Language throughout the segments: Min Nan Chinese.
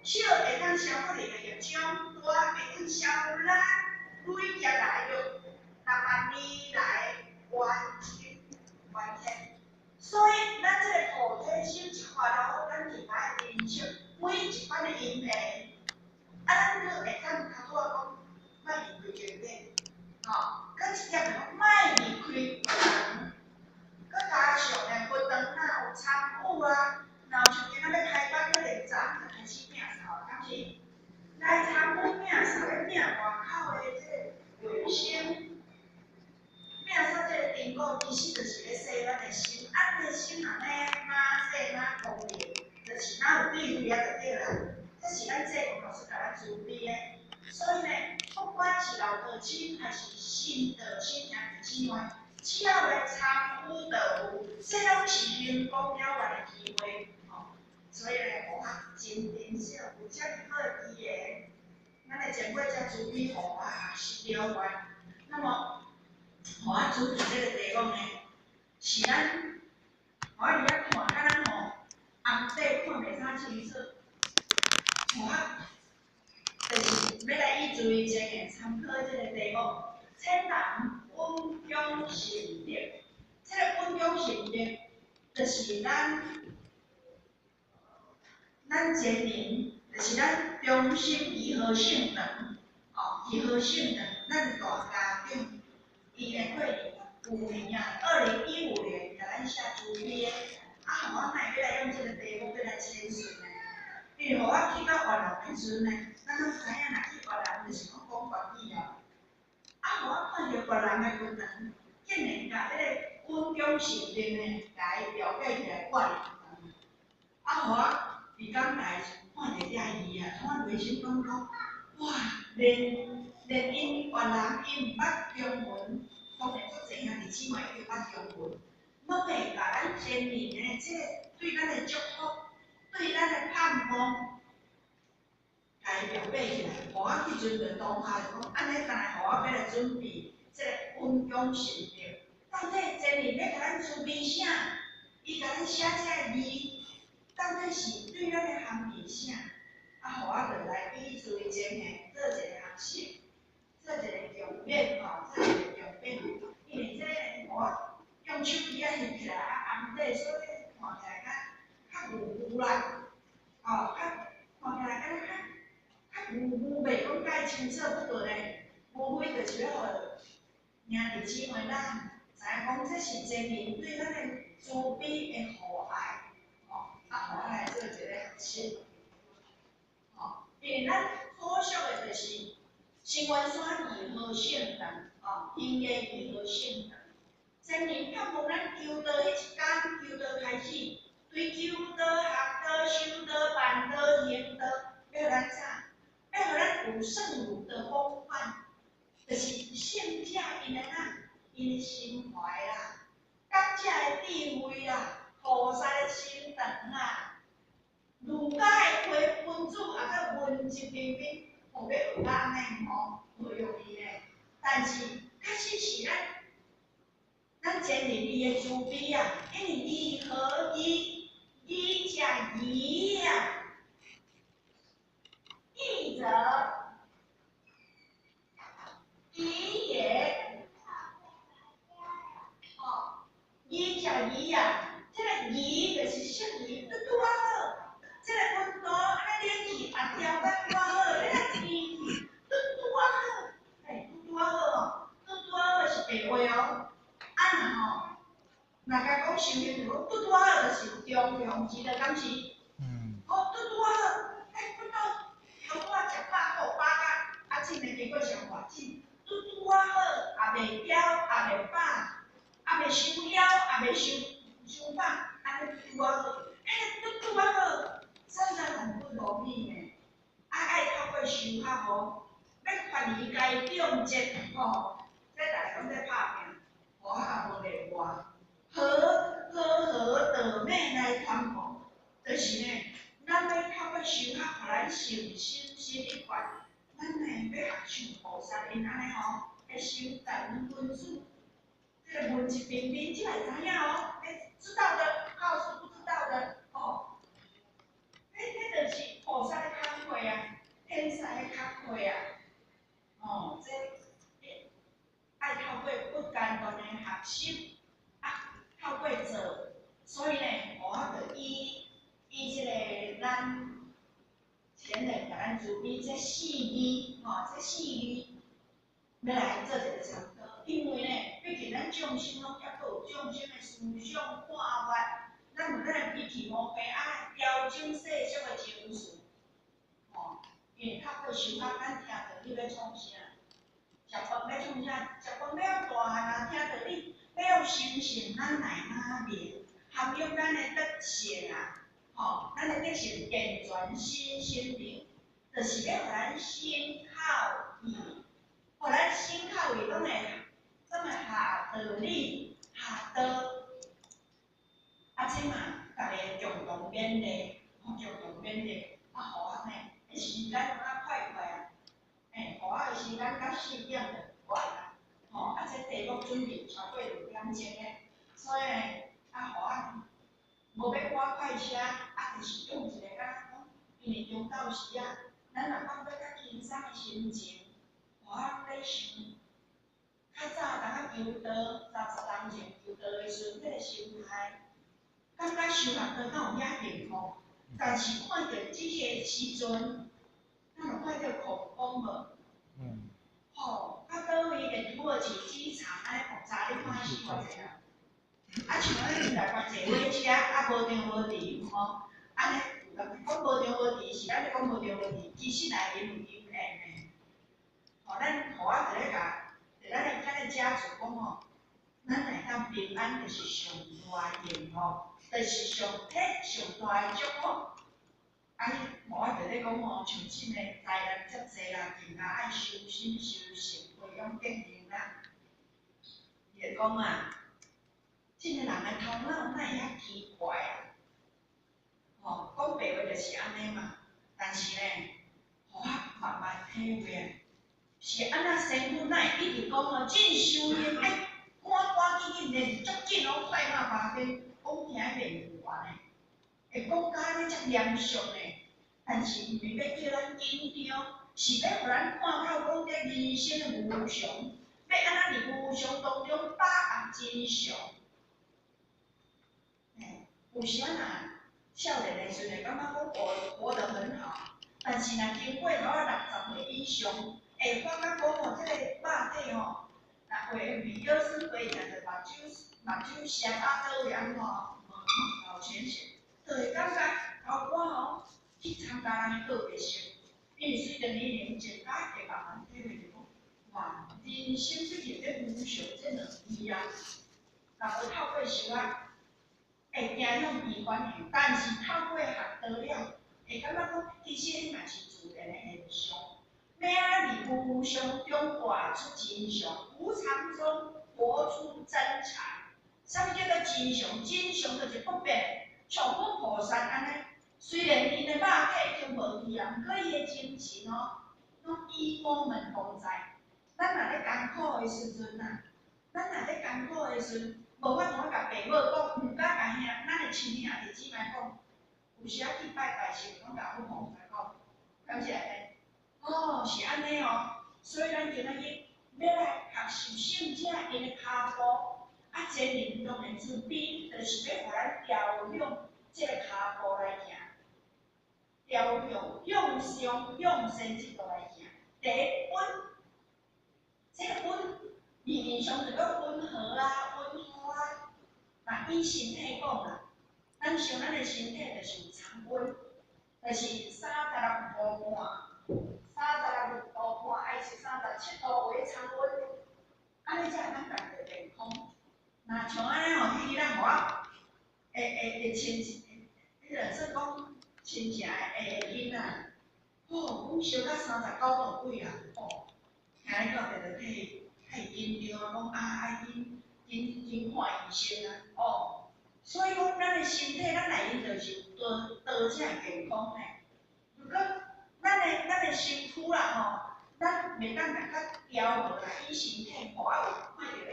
小會當消個人的業障，大會當消咱累劫來就6萬年來冤情冤結。所以咱這個菩提心一發落，咱就愛珍惜每一擺的因緣。啊，咱閣會當較好講，莫離開經典，吼，閣一點講莫離開佛堂，閣加上呢，佛堂若有參與啊，若有像今仔欲開班要練習，就開始摒掃啊，敢是？來參與摒掃咧，摒外口的這個衛生，摒掃這個燈光，其實就是咧洗咱的心。啊，咱的心若呢，哪洗哪光明，就是哪有智慧啊，就對啦。這是咱濟公老師共咱慈悲的。所以呢，不管是老道親還是新道親兄弟姊妹，只要來參與道務，這攏是興光了願的機會，吼。所以呢，我真珍惜有遮爾好的機緣，咱的前輩遮慈悲，予我學習了願。那麼，予我主持這個題目呢，是咱我佇遐看，敢若吼紅底看袂啥清楚，予我就是欲來以慈悲前參考這個題目，千人穩強心力，這個穩強心力，就是咱前人，就是咱中心怡和聖堂，哦，怡和聖堂，咱大家長，伊會過舊年啊，2015年，共咱寫慈悲的，啊，予我哪會欲來用這個題目欲來闡述呢？因為予我去到越南的時陣呢，咱攏知影，若去越南就是講講國語啊。啊，予我看著越南的佛堂，竟然共這個穩強心力呢，共伊描寫起來掛佇佛堂。啊，予我佇港台看著遮字啊，從我內心感覺，哇，連𪜶越南𪜶毋捌中文，當然足濟兄弟姊妹已經捌中文，攏會共咱前人的這個對咱的祝福，對咱的盼望，共伊描寫起來。予我彼陣就當下就講，按呢敢若予我欲來準備這個穩強心力。到底前人欲共咱慈悲啥？伊共咱寫這個字，到底是對咱的含義啥？啊，予我就來以慈悲前行做一個學習，做一個重點吼，做一個重點。因為這個我用手機仔翕起來啊，紅底，所以看起來較較糊糊啦，哦，較看起來敢若較較糊糊，袂講介清楚。不過呢，無非就是欲予兄弟姊妹咱知影講，這是前人對咱的慈悲的厚愛，吼，啊，予我來做一個學習，吼，因為咱所屬的就是新元山怡和聖堂，哦，興義怡和聖堂。前人盼望咱求道彼一工，求道開始，對求道、學道、修道、辦道、行道，欲予咱啥？欲予咱有聖儒的風範，就是聖者𪜶的哪，𪜶的心懷啦，覺者的智慧啦，菩薩的心腸啊，儒家的規君子啊，閣文質彬彬，吼，欲學到按呢吼，無容易呢。但是確實是咱前人伊的慈悲啊，因為義和義，義者宜啊，義則宜也，哦，義者宜啊，這個宜就是適宜，拄拄仔好，這個溫度按呢冷氣也調甲拄仔好，你若天氣拄拄仔好，欸，拄拄仔好哦，拄拄仔好是白話哦。啊若吼，若共講修行就講拄拄仔好，就是中庸之道，敢是？嗯。哦，拄拄仔好，欸，阮兜頭拄仔食飽好飽甲，啊，進來經過消化，進拄拄仔好，也袂枵，也袂飽，也袂傷枵，也袂傷傷飽，按呢拄拄仔好，彼個拄拄仔好，真的很不容易呢。啊，愛透過修學吼，欲脫離該中節吼，這大家攏在拍拼，我也無例外。何德美來傳播？就是呢，咱欲透過修學，予咱心心心一貫，咱呢欲學像菩薩𪜶按呢吼，會修長君子，這個文質彬彬，這嘛會知影哦。欸，知道的告訴不知道的，哦，彼就是菩薩的工課。習，啊，透過做，所以呢，我就以這个咱前人共咱慈悲這四字，吼，這四字欲來做一个參考，因為呢，畢竟咱眾生攏猶閣有眾生的思想看法，咱有咱的脾氣毛病，啊，調整世俗的情緒，吼，因為透過修學，咱聽著你欲創啥，食飯欲創啥，食飯了大漢啊，聽著你欲相信咱奶媽面，涵養咱的德性啊，吼，咱的德性健全身心靈，就是欲予咱心口意，予咱心口意攏會合道理、合道，啊，這嘛，逐个共同勉勵，吼，共同勉勵，啊，予我呢，時間有哪快快啊，欸，予我的時間到4點就完啊，吼，啊，這題目準備超過2點鐘的，所以呢，啊，予我無欲趕快車，啊，就是用一个敢若講，因為中晝時啊，咱若放欲較輕鬆的心情，予我咧想，較早當仔求道，30冬前求道的時陣，彼个心態，感覺修學道敢有遐幸福，但是看著這个時陣，咱有看著恐慌無？吼，啊，佗位的土耳其機場按呢爆炸，你看死偌濟人？啊，像咱伫台灣坐火車，啊，無張無遲吼，按呢有人講無張無遲，是咱咧講無張無遲，其實內面有因緣的。吼，咱予我佇咧共，佇咱的家族講吼，咱會當平安，就是上大幸福，就是上體上大的祝福。啊，予我佇咧講吼，像這个災難遮濟啦，更加愛修心修性，培養德行啦。伊會講啊，這个人的頭腦哪會遐奇怪啊？吼，講白話就是按呢嘛。但是呢，予我慢慢體會啊，是按怎師父哪會一直講吼，進修行愛趕趕緊緊的，足緊攏快馬加鞭，講聽袂完的，會講甲按呢遮嚴肅呢。但是毋是欲叫咱緊張，是欲予咱看透講這人生的無常，欲按怎佇無常當中把握真相。欸，有時仔若少年的時陣會感覺講活活得很好，但是若經過頭仔60歲以上，會發覺講吼，這个肉體吼，若會比腰酸背痛，就目睭瞎啊，倒位按怎吼，老淺顯，就會感覺哦，我吼去參加人的告別式，因為隨著年齡增加，會慢慢體會著講，哇，人生畢竟咧無常這兩字啊，若無透過修學，會驚向悲歡去，但是透過學道了，會感覺講，其實彼嘛是自然的現象。欲按怎佇無常中活出真相，無常中活出真常。啥物叫做真相？真相就是不變，像佛菩薩按呢，雖然𪜶的肉體已經無去啊，毋過伊的精神哦，攏與我們同在。咱若咧艱苦的時陣啊，咱若咧艱苦的時陣，無法度共爸母講，毋敢共兄，咱的親兄弟姊妹講，有時仔去拜拜時，攏共佛菩薩講，敢是按呢？哦，是按呢哦，所以咱今仔日欲來學習聖者𪜶的跤步，啊，前人當然慈悲，就是欲予咱調養這个跤步來行，調養向上向善這步來行。第一穩，這个穩，字面上就講溫和啊、溫和啊。若以身體講啦，咱想咱的身體就是有常溫，就是36度半，36度半，還是37度為常溫，按呢才會當感覺健康。若像按呢吼，彼咱予我會親，彼个算講親情的囡仔，吼，講燒到39度幾啊，吼，聽咧到就就替太緊張啊，講啊愛緊緊緊看醫生啊，哦，所以講咱的身體，咱內面就是有多多才會健康呢。如果咱的身軀啦吼，咱袂當共較調和啦，以身體，予我有看著彼个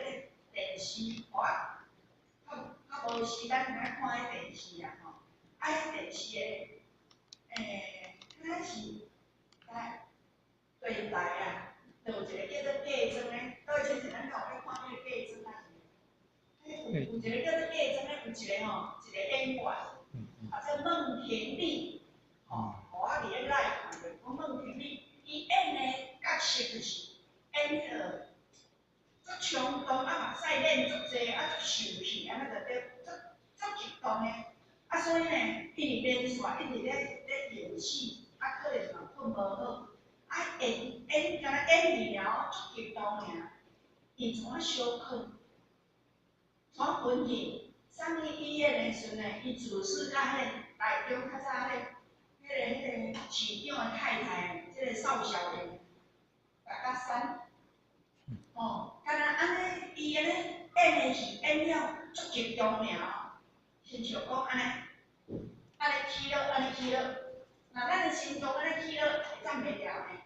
電視，予我較較無時間通看彼電視啊吼，啊，彼電視的，欸，敢若是來對台啊，就有一個叫做嫁妝的，各位親像咱敢有咧看彼個嫁妝啊？有一个叫做嫁妆的，有一个吼，一个演员，啊，叫孟庭苓，吼，我伫咧 LINE 看著，講孟庭苓，伊演的角色就是演彼个足衝動，啊，目屎練足濟，啊，足受氣，按呢就對，足足激動的，啊，所以呢，伊佇連續一直咧演戲，啊，可能嘛睏無好，啊，演演敢若演戲爾，足激動爾，伊怎啊小可？怎分去？送去醫院的時陣呢，伊自始佮彼個台中較早彼個市長的太太，這個邵小玲，共佮刪。吼，敢若按呢，伊按呢演的戲演了足激動爾，親像講按呢，按呢起落，按呢起落，若咱的心臟按呢起落，會站袂牢呢。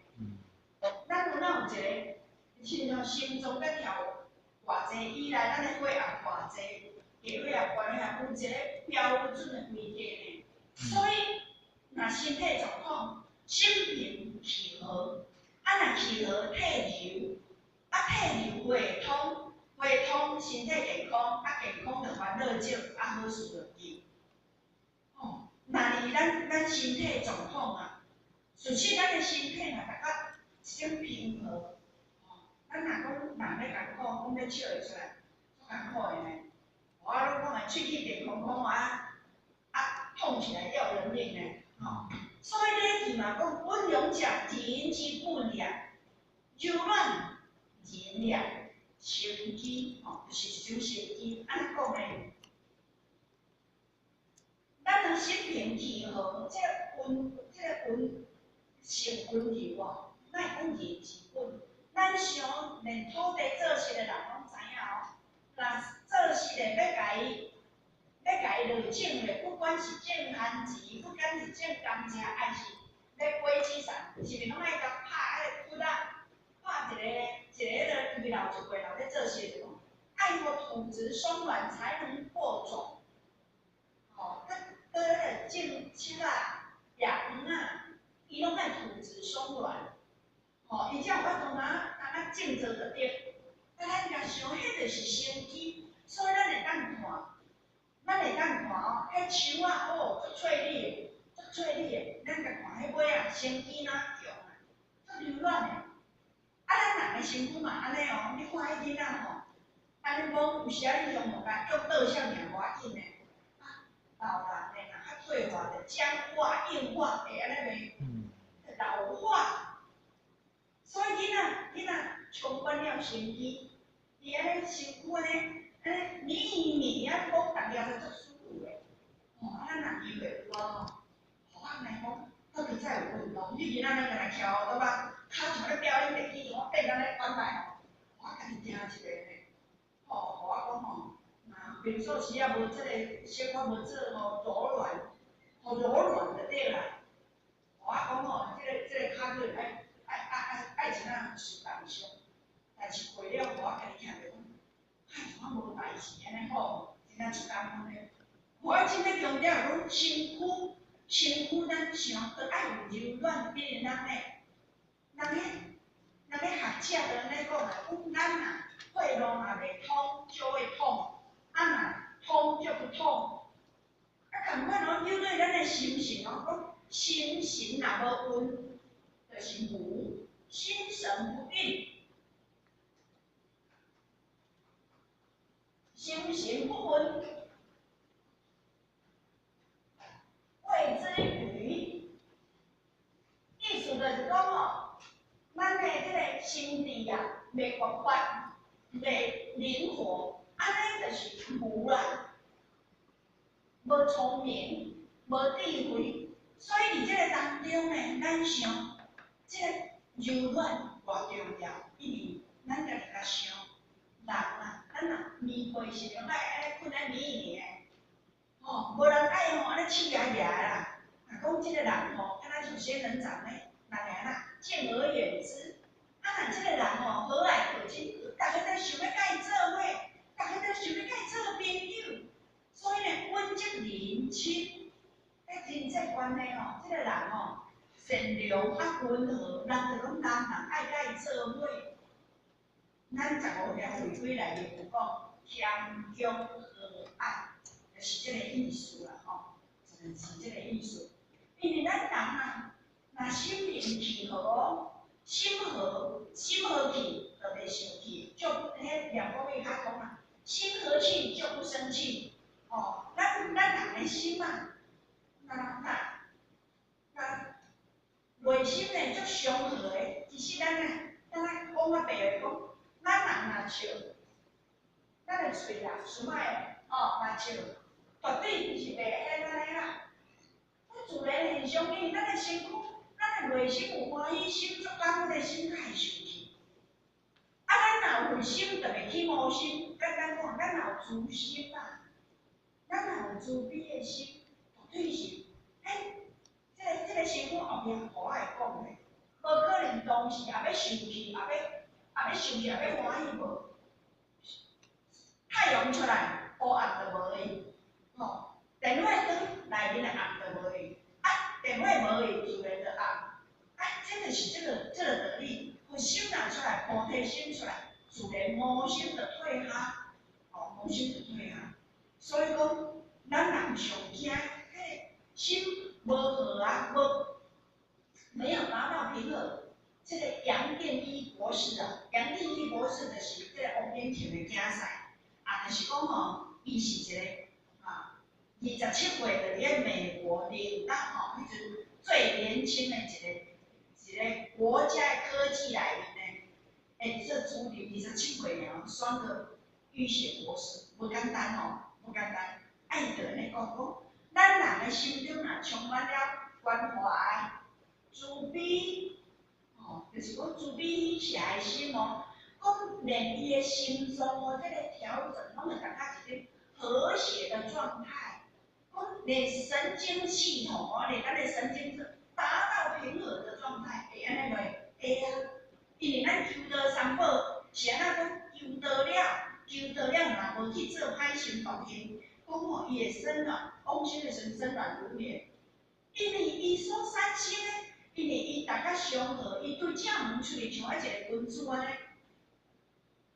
咱有哪有一個，親像心臟咧跳偌濟以來，咱的血壓偌濟，低血壓、懸血壓，有一個標準的規格呢。所以，若身體狀況心平氣和，啊若氣和體柔，啊體柔血通，血通身體健康，啊健康就煩惱少，啊好事就多。吼，若佇咱身體狀況啊，實際咱的身體若達到一種平和，吼，咱若講人咧艱苦，講欲笑會出來，足艱苦的呢。我攏講的喙齒電空空啊，啊痛起來要人命呢，吼。所以咧，伊嘛講溫良者人之本也，柔軟人也，生機，吼，就是一種生機。按呢講呢，咱若心平氣和，這個溫性溫柔哦，咱會講人之本。咱想連土地做事的人攏知影哦，若做事的欲共伊落種咧，不管是種番薯，不管是種甘蔗，還是欲果子啥，是毋是攏愛共拍彼個骨仔，拍一個一個彼個伊老一輩老咧做事就講，愛予土質鬆軟才能播種。吼，閣閣彼個種粟仔、葉黃仔，伊攏愛土質鬆軟，吼，伊才有法度通啊種做就對。啊，咱共想，彼就是生機，所以咱會當看，咱會當看哦，彼樹仔哦，足翠綠的，足翠綠的，咱共看彼尾仔生機若強啊，足柔軟的。啊，咱人的身軀嘛按呢哦，你看彼囡仔吼，按呢摸，有時仔你用無共用倒啥爾無要緊的，啊，老人的若較退化就僵化、硬化，會按呢袂老化。所以囡仔充滿了生機，伊按呢身軀按呢按呢軟軟啊，摸逐日都足舒服的。吼，啊，咱若機會有啊吼，予我來講，倒去再有運動，你囡仔咧干焦跳對吧？跤像咧表演電機，像我變按呢反來吼，我家己聽一个呢，吼，予我講吼，若平素時啊無這個小可無做吼柔軟，予柔軟就對啦。予我講吼，這個跤骨愛愛愛愛怎啊受重傷，但是過了，予我家己聽著講，哎，怎啊無代誌按呢吼，真正出工分的。我真欲強調講，身軀咱想都愛有柔軟，比如人咧學者就按呢講啊，講咱若血路若袂通就會痛，啊若通就不痛。啊，仝款哦，面對咱的心神哦，講心神若無穩，就是無心神不定，心神不穩，謂之愚。意思就是講吼，咱的這個心智啊，袂活潑，袂靈活，按呢就是愚啦，無聰明，無智慧。所以佇這個當中呢，咱想這個柔軟偌重要，因為咱家己共想，人啊，咱若棉被是著愛按呢睏咧軟軟的，吼，無人愛吼按呢刺牙牙的啦。若講這個人吼，敢若像仙人掌呢，人會按怎敬而遠之。啊，若這個人吼和藹可親，逐家都想欲佮伊做伙，逐家都想欲佮伊做朋友。所以呢，溫則人親，咧人際關係吼，這個人吼善良啊溫和，人就攏人人愛佮伊做伙。咱15條會規內面有講，謙恭和愛，就是這個意思啦吼，就是這個意思。因為咱人啊，若心平氣和，心和心和氣就袂生氣，就不彼念國語較講啊，心和氣就不生氣。哦，咱人的心啊，若內心呢足祥和的，其實咱啊，咱啊講較白話講，咱人若笑，咱的喙啊，smile，哦，若笑，絕對毋是袂顯按呢啦。這自然現象，因為咱的身軀，咱的內心有歡喜心，足感恩的心，才會生氣。啊，咱若有心，就袂起魔心。簡單講，咱若有慈心啊，咱若有慈悲的心，絕對是，欸，這個身軀後壁我會講的，無可能當時也欲生氣，也欲生氣，也欲歡喜無。太陽出來，烏暗就無去，吼，電火燈內面的暗就無去，啊，電火無去，自然就暗。啊，這就是這個道理。佛心若出來，菩提心出來，自然魔心就退下，哦，魔心就退下。所以講，咱人上驚，彼個心無和啊，無沒有達到平和。這個楊靛一博士啊，楊靛一博士就是這個王永慶的囝婿，啊，就是講吼，伊是一個啊，27歲就佇咧美國領導吼，彼陣最年輕的一個國家的科技內面呢，會做主任，27歲爾，選個醫學博士，無簡單哦，無簡單。啊，伊就按呢講講，咱人的心中若充滿了關懷、慈悲，吼，就是講慈悲喜捨的心哦，講連伊的心臟哦，這個調整攏會達到一個和諧的狀態，講連神經系統哦，連咱的神經達到平和的狀態，會按呢袂？會啊，因為咱求道三寶是按怎講？求道了，求道了嘛無去做歹心動行，講吼伊會身軟，往生的時陣身軟如棉。因為伊所產生的，因為伊逐較祥和，伊對正門出去像啊一個君子按呢。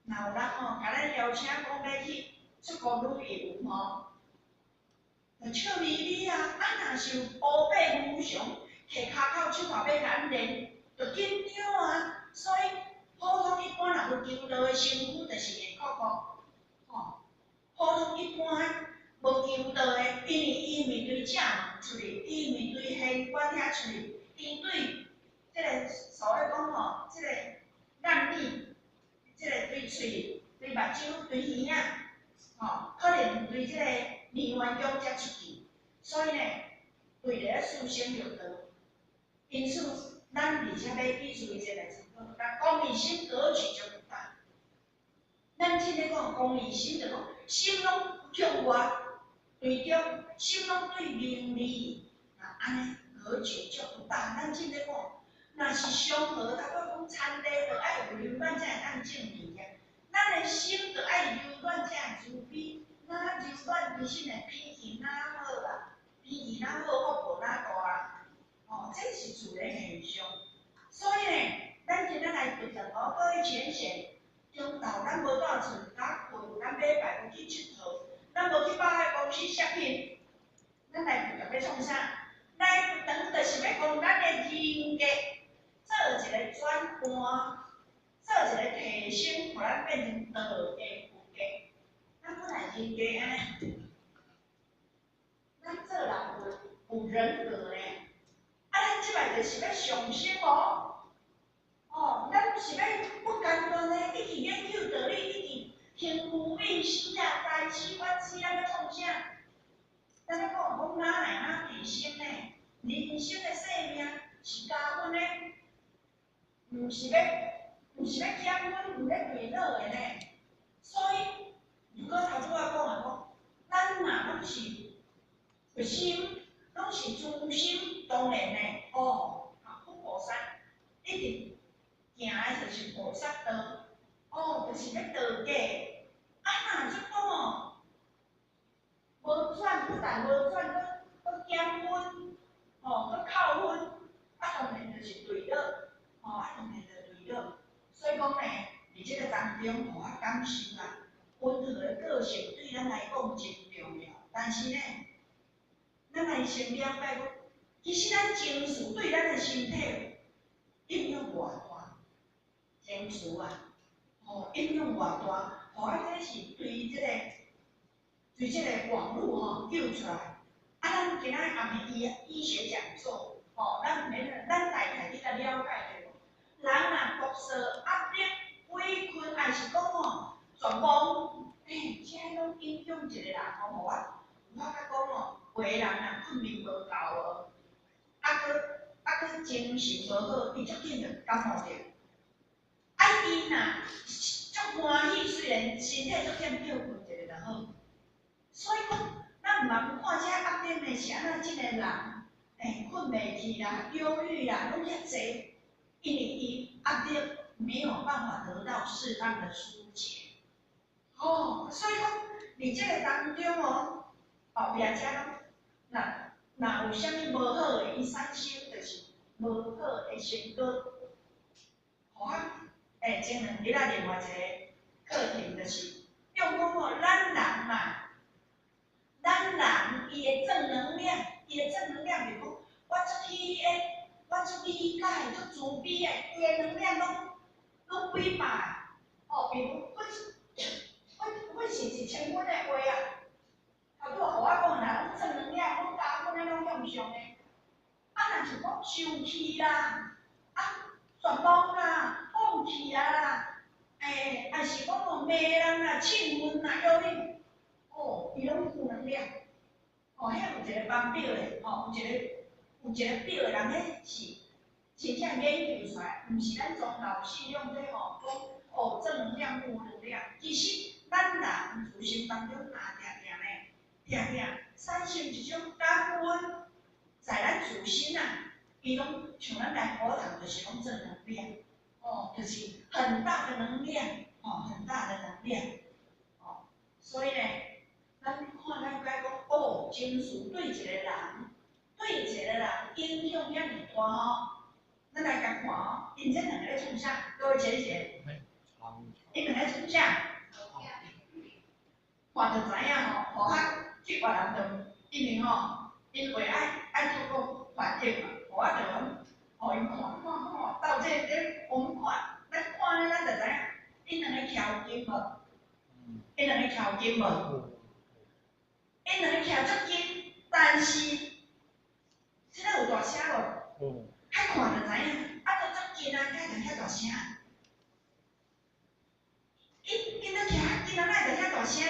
若有人吼，共咱邀請講欲去出國旅遊吼，就笑眯眯啊！啊，若是有烏白無常，摕跤口手嘛欲共咱練，就緊張啊！所以普通一般若有求道的身軀，就是硬酷酷，吼。普通一般無求道的，因為伊毋對正門出去，伊毋對玄關遐出去，伊對這個所謂講吼，這個眼耳，這個對喙、對目睭、對耳仔，吼，可能對這個二元宮才出去，所以呢，為著欲修成六道，因此咱而且欲以隨這來參考，但功利心格局就不大。咱這咧講功利心，就講心攏向外對著，心攏對名利，啊，按呢格局就不大。咱這咧講，若是祥和，頭拄講禪地就愛有柔軟才會當正面啊。咱的心就愛柔軟才會慈悲，若柔軟，其實呢脾氣哪好啊？脾氣哪好，福報哪大啊？哦，這是自然現象。所以呢，咱今仔來佛堂哦，各位淺顯，中晝咱無蹛厝較睏，咱禮拜有去𨑨迌，咱無去百貨公司 shopping，咱來佛堂欲創啥？來佛堂就是欲講咱的人格做一個轉換，做一個提升，予咱變成道格佛格。咱本來人格按呢，咱做人有人格呢。啊，咱這擺就是欲上升哦，哦，咱是欲不間斷的一直研究道理，一直行無畏施啊，財施、法施，咱欲創啥？咱咧講講哪來哪提升呢？人生的生命是加分的，毋是欲減分，毋咧墜落的呢。所以，如果頭拄仔講的講，咱若攏是佛心，攏是慈心，當然呢，哦，啊，佛菩薩一直行的就是菩薩道，哦，就是欲道格。啊，若這講哦，無轉，不但無轉，閣減分，吼，閣扣分，啊，當然就是墜落，吼，啊，當然就墜落。所以講呢，佇這個當中，予我感受啦，溫和的個性對咱來講真重要，但是呢，咱來先了解講，其實咱情緒對咱的身體影響偌大，情緒啊，吼，影響偌大，吼啊，這是對這個網路吼救出來。啊，咱今仔暗暝醫學講座，吼，咱毋免，咱大概去共了解著。人若爆臊、壓力、委屈，還是講吼絕望，欸，這攏影響一個人吼，予我有法較講吼，有的人若睏眠無夠無，啊閣啊閣精神無好，伊足緊就感冒著。啊，伊若足歡喜，雖然身體足忝，歇睏一下就好。所以講，咱毋通看這壓力的是按怎這個人，欸，睏袂去啦，憂鬱啦，攏遐濟，因為伊壓力沒有辦法得到適當的疏解。哦，所以講，佇這個當中哦，後壁遮攏，若若有啥物無好的，伊產生就是無好的成果。好啊，欸，前兩日啊，另外一個課程就是，用講吼，咱人嘛，咱人伊的正能量，伊的正能量就是講，我足喜的，我足理解，足慈悲的，伊的能量攏攏幾百。哦，比如我我我是1000分的話啊，頭拄仔予我講的攏正能量，攏加分啊，攏向上的。啊，若是講生氣啦，啊，絕望啦，放棄啊啦，欸，還是講哦罵人啦、氣憤啦、憂鬱，哦，伊攏負能量。哦，遐有一個班表的，吼，有一個表的人，彼是真正研究出來，毋是咱宗教信仰這吼講哦正能量、負能量，其實咱人自身當中也定定呢，定定產生一種感恩，在咱自身啊，伊攏像咱來佛堂就是攏正能量，哦，就是很大的能量，哦，很大的能量，哦，所以呢，咱看咱該講哦，情緒對一個人，對一個人影響遐爾大吼，咱來共看哦，𪜶這兩個咧創啥？各位淺顯，𪜶兩個創啥？看就知影吼，予較去越南就因為吼，𪜶話愛愛透過反應嘛，予我就講，予𪜶看看看，到這這我們看，咱看呢，咱就知影，𪜶兩個徛近無？𪜶兩個徛近無？𪜶兩個徛足近，但是，這個有大聲無？較看就知影，啊，都足近啊，敢會遐大聲？𪜶𪜶都徛較近啊，哪會著遐大聲？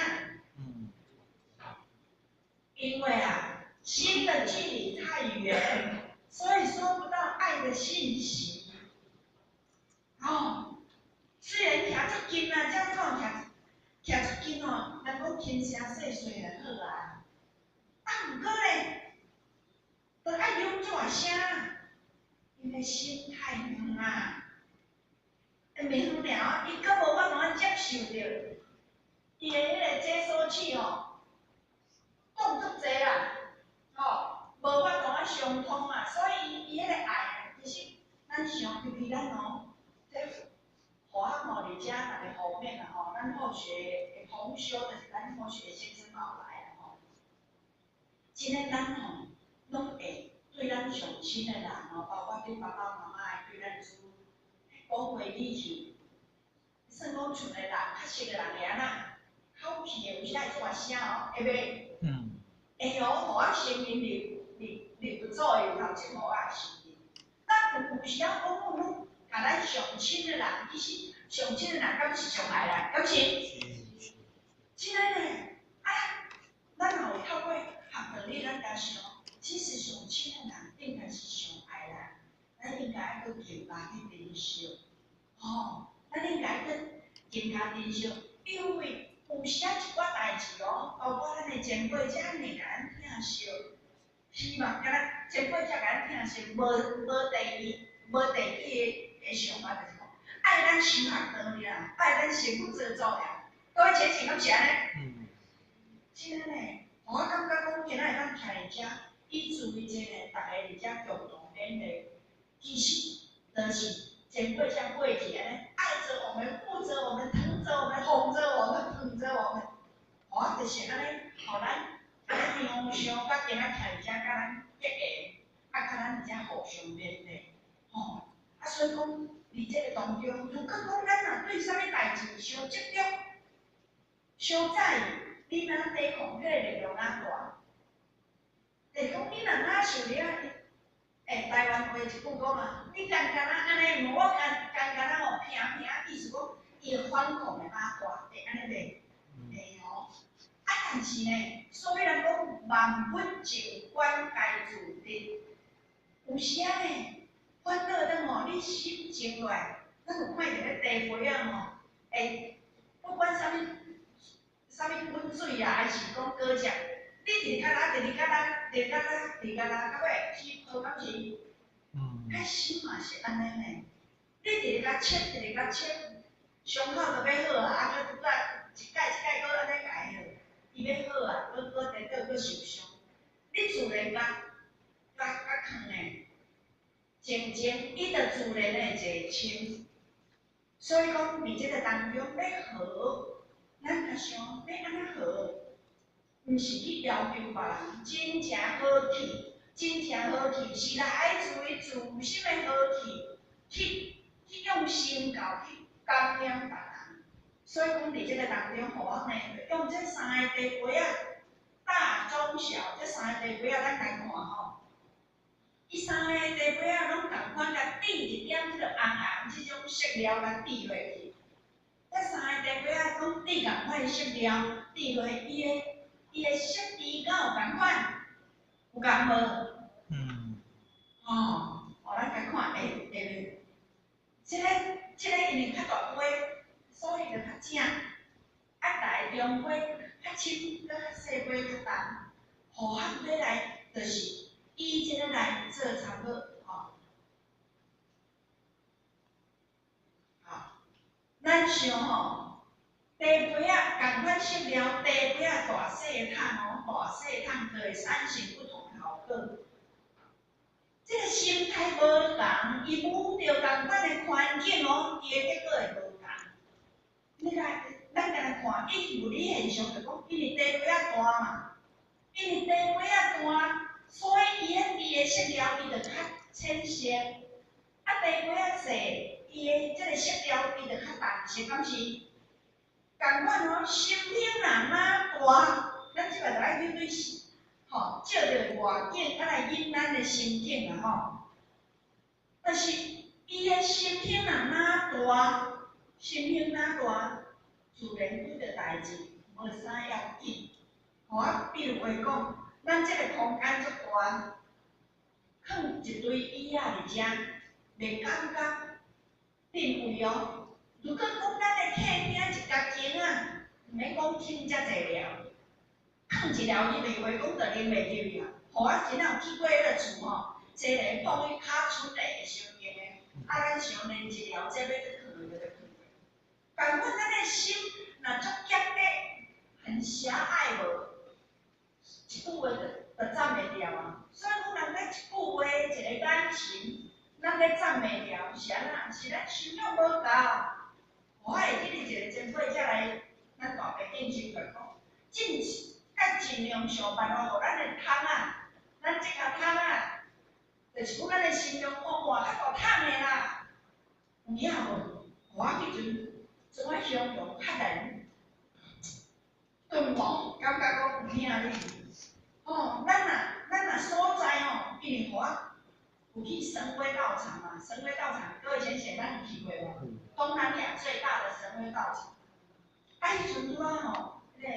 因為啊，心的距離太遠，所以收不到愛的信息。哦，雖然徛足近啊，這樣講徛徛足近哦，人講輕聲細細就好啊。啊，毋過咧，都愛用大聲，因為心太遠啊，遠了，伊閣無法度接受著，伊的彼個接收器吼，擋足濟啦，吼，無法度啊相通啊，所以伊彼個愛，其實咱想，尤其咱哦，這華漢吼佇遮逐个方面啊吼，咱後學同修就是咱後學先生嘛有來啊吼，真的咱吼，攏會對咱上親的人吼，包括對爸爸媽媽，對咱子女，講話語氣，算講像個人，較熟的人會按怎？口氣會有時會大聲哦，會袂？嗯。會哦，予我聲音入入入不做的頭前，予我聲音。咱有有時仔講阮攏共咱上親的人，其實上親的人敢是上愛咱，敢是？是。真的呢，啊，咱若有透過學道理，咱家想，其實上親的人應該是上愛咱，咱應該愛閣更加去珍惜，吼，咱應該閣更加珍惜，因為有時仔一寡代誌哦，包括咱的前輩遮爾共咱疼惜，希望共咱前輩遮共咱疼惜，無無第二無第二個的想法就是講，愛咱修學道理啦，愛咱先去做做爾，各位淺顯敢是按呢？嗯。真的呢，我感覺講今仔會當徛佇遮，以注意這個，逐个佇遮共同勉勵，其實就是前輩遮過去按呢，愛著我們，護著我們，疼著我們，哄著我們，捧著我們，互相勉勵，吼。啊，所以講，佇這个當中，如果講咱若對啥物代誌傷執著、傷在意，你若抵抗彼个力量哪大？就是講你若哪想了，欸，台灣話一句講啊，你干焦按呢，無我干干焦吼，拼拼，意思講伊的反抗會哪大，會按呢袂？會哦。啊，但是呢，所以人講萬物靜觀皆自得，有時仔呢，反倒等吼，你心靜落來，咱有看著咧茶杯仔吼，會不管啥物啥物滾水啊，還是講果汁，你直直較拉，直直較拉，直直較拉，直直較拉，到尾起泡敢是？嗯。彼心嘛是按呢呢，你直直共切，直直共切，傷口都欲好啊，啊，閣拄才一擺一擺閣按呢共伊落，伊欲好啊，閣閣跌倒閣受傷。你自然共共共囥呢，靜靜，伊就自然會坐深。所以講，佇這个當中欲和，咱較想欲按怎和，毋是去要求別人，真正和氣，真正和氣是來自於自心的和氣，去去用心教去感染別人。所以講，佇這个當中，予我呢，用這三个茶杯仔，大、中、小這三个茶杯仔，咱來看吼。伊三个茶杯仔攏仝款，共滴一點這个紅紅這種色料共滴落去。這三个茶杯仔攏滴仝款色料，滴落去，伊的色調敢有仝款？有仝無？嗯。吼，哦，咱來看，會會這个因為較大杯，所以就較正。啊，大中杯較深，閣較細杯較淡。予合起來，就是以這个來做參考，吼。好，咱想吼，茶杯仔仝款色料，茶杯仔大細桶哦，大細桶就會產生不同效果。這个心態無仝，伊遇著仝款的環境哦，伊的結果會無仝。你來，咱共來看，伊物理現象就講，因為茶杯仔大嘛，因為茶杯仔大，所以伊彼滴的色料伊就較淺色。啊，茶杯仔細，伊的這个色料伊就較淡色，敢是？仝款哦，心胸若若大，咱這擺就愛去對，吼，照著外境啊來引咱的心境啊吼。但是伊的心胸若若大，心胸若大，自然拄著代誌無啥要緊。吼啊，比如話講，咱這个空間足大，囥一堆椅仔佇遮，袂感覺鎮位哦。如果講咱的客廳一角間仔，毋免講囥遮濟了，囥一條入去話講就啉袂入去啊。予我真正有去過彼个厝吼，坐咧放去較出來的傷間的，啊，咱想連一條這欲去囥就囥。仝款咱的心若足狹窄，很狹隘無？一句話就就站袂牢啊。所以講人咧一句話，一个眼神，咱咧站袂牢，是按怎？是咱修養無夠。我會記得一個前輩才來咱大伯見證就講，盡愛盡量想辦法，予咱的窗仔，咱這個窗仔，就是講咱的心中哦換較大窗的啦。有影無？我彼陣怎啊形容較難頓悟，感覺講有影哩。吼，咱若所在吼，因為予我有去神威道場嘛，神威道場各位淺顯咱有去過無？東南亞最大的神威道場。啊，彼陣拄仔吼，彼个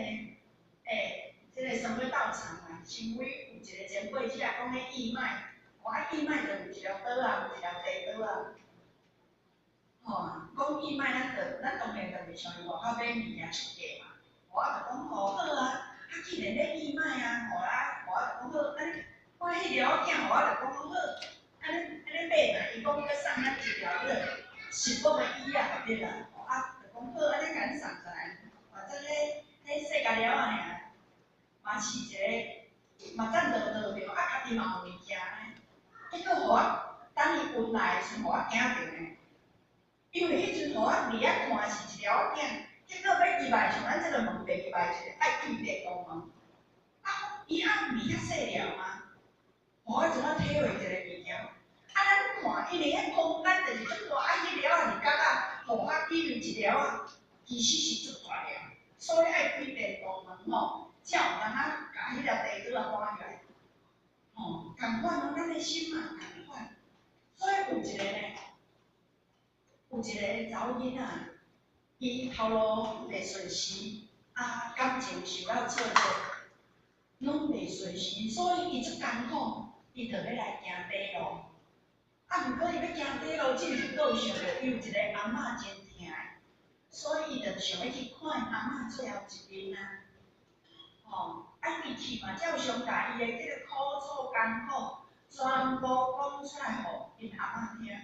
欸，這个神威道場啊，是為有一個前輩者講彼義賣，我義賣就有一條桌仔，有一條茶桌仔。吼，講義賣，咱當然就是像伊外口買物件出價嘛。我就講吼好啊，啊既然咧義賣啊，吼啊，我就講好，按呢，我彼條仔囝我就講好，按呢按呢買嘛，伊講閣送咱一條彼个實木的椅仔就對啦，吼啊，就講好，按呢共阮送上來，反正彼彼細共了仔爾，嘛是一个嘛贊助道場，啊家己嘛有物件呢，結果予我等伊運來的時陣，予我驚著呢。因為彼陣予我佇遐看是一條仔囝，結果欲入來像咱這個門袂入來一個愛對地公門，啊，伊仔毋是遐細條嗎？予我怎啊體會一個物件？一粒仔，其實是足大粒，所以愛開電動門吼，才有通啊共彼粒地桌仔搬起來。吼，仝款哦，咱的心嘛仝款。所以有一個呢，有一個查某囡仔，伊頭路袂順時，啊感情受了挫折，攏袂順時，所以伊足艱苦，伊就欲來行短路。啊，毋過伊欲行短路進前，閣有想著伊有一個阿嬤真疼的，所以伊就想欲去看阿嬤最後一面啊。吼，啊伊去嘛，才有相共伊的這个苦楚艱苦，全部講出來予𪜶阿嬤聽。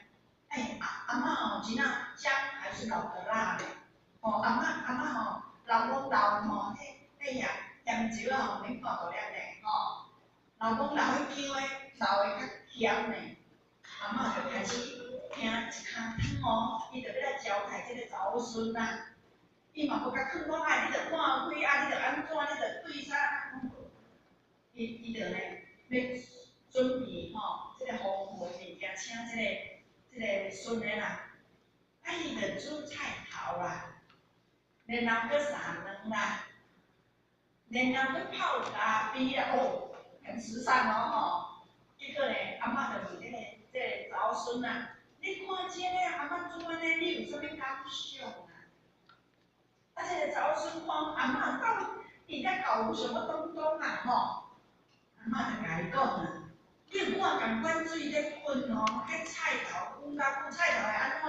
欸，阿嬤吼，真正薑還是老的辣呢。吼，阿嬤吼，老講老吼，彼遐鹽椒仔吼，免看大粒呢，吼。老講老彼薑的老的較鹹呢。阿嬤就開始聽一跤湯哦，伊就欲來交代這个查某孫啊。伊嘛無共囥講啊，你著看開啊，你著按怎，你著對啥攏無。伊就呢，欲準備吼，這个豐富的物件，請這個孫的啦。啊，伊就煮菜頭啦，然後閣煠卵啦，然後閣泡咖啡啦，哦，很時尚哦吼。結果呢，阿嬤就問這個查某孫啊，你看這个阿嬤煮按呢，你有啥物感想啊？啊，這個查某孫看阿嬤到底佇遐搞什麼東東啊吼？阿嬤就共伊講啊，你有看仝款水咧滾吼，彼菜頭滾甲久，菜頭會按怎？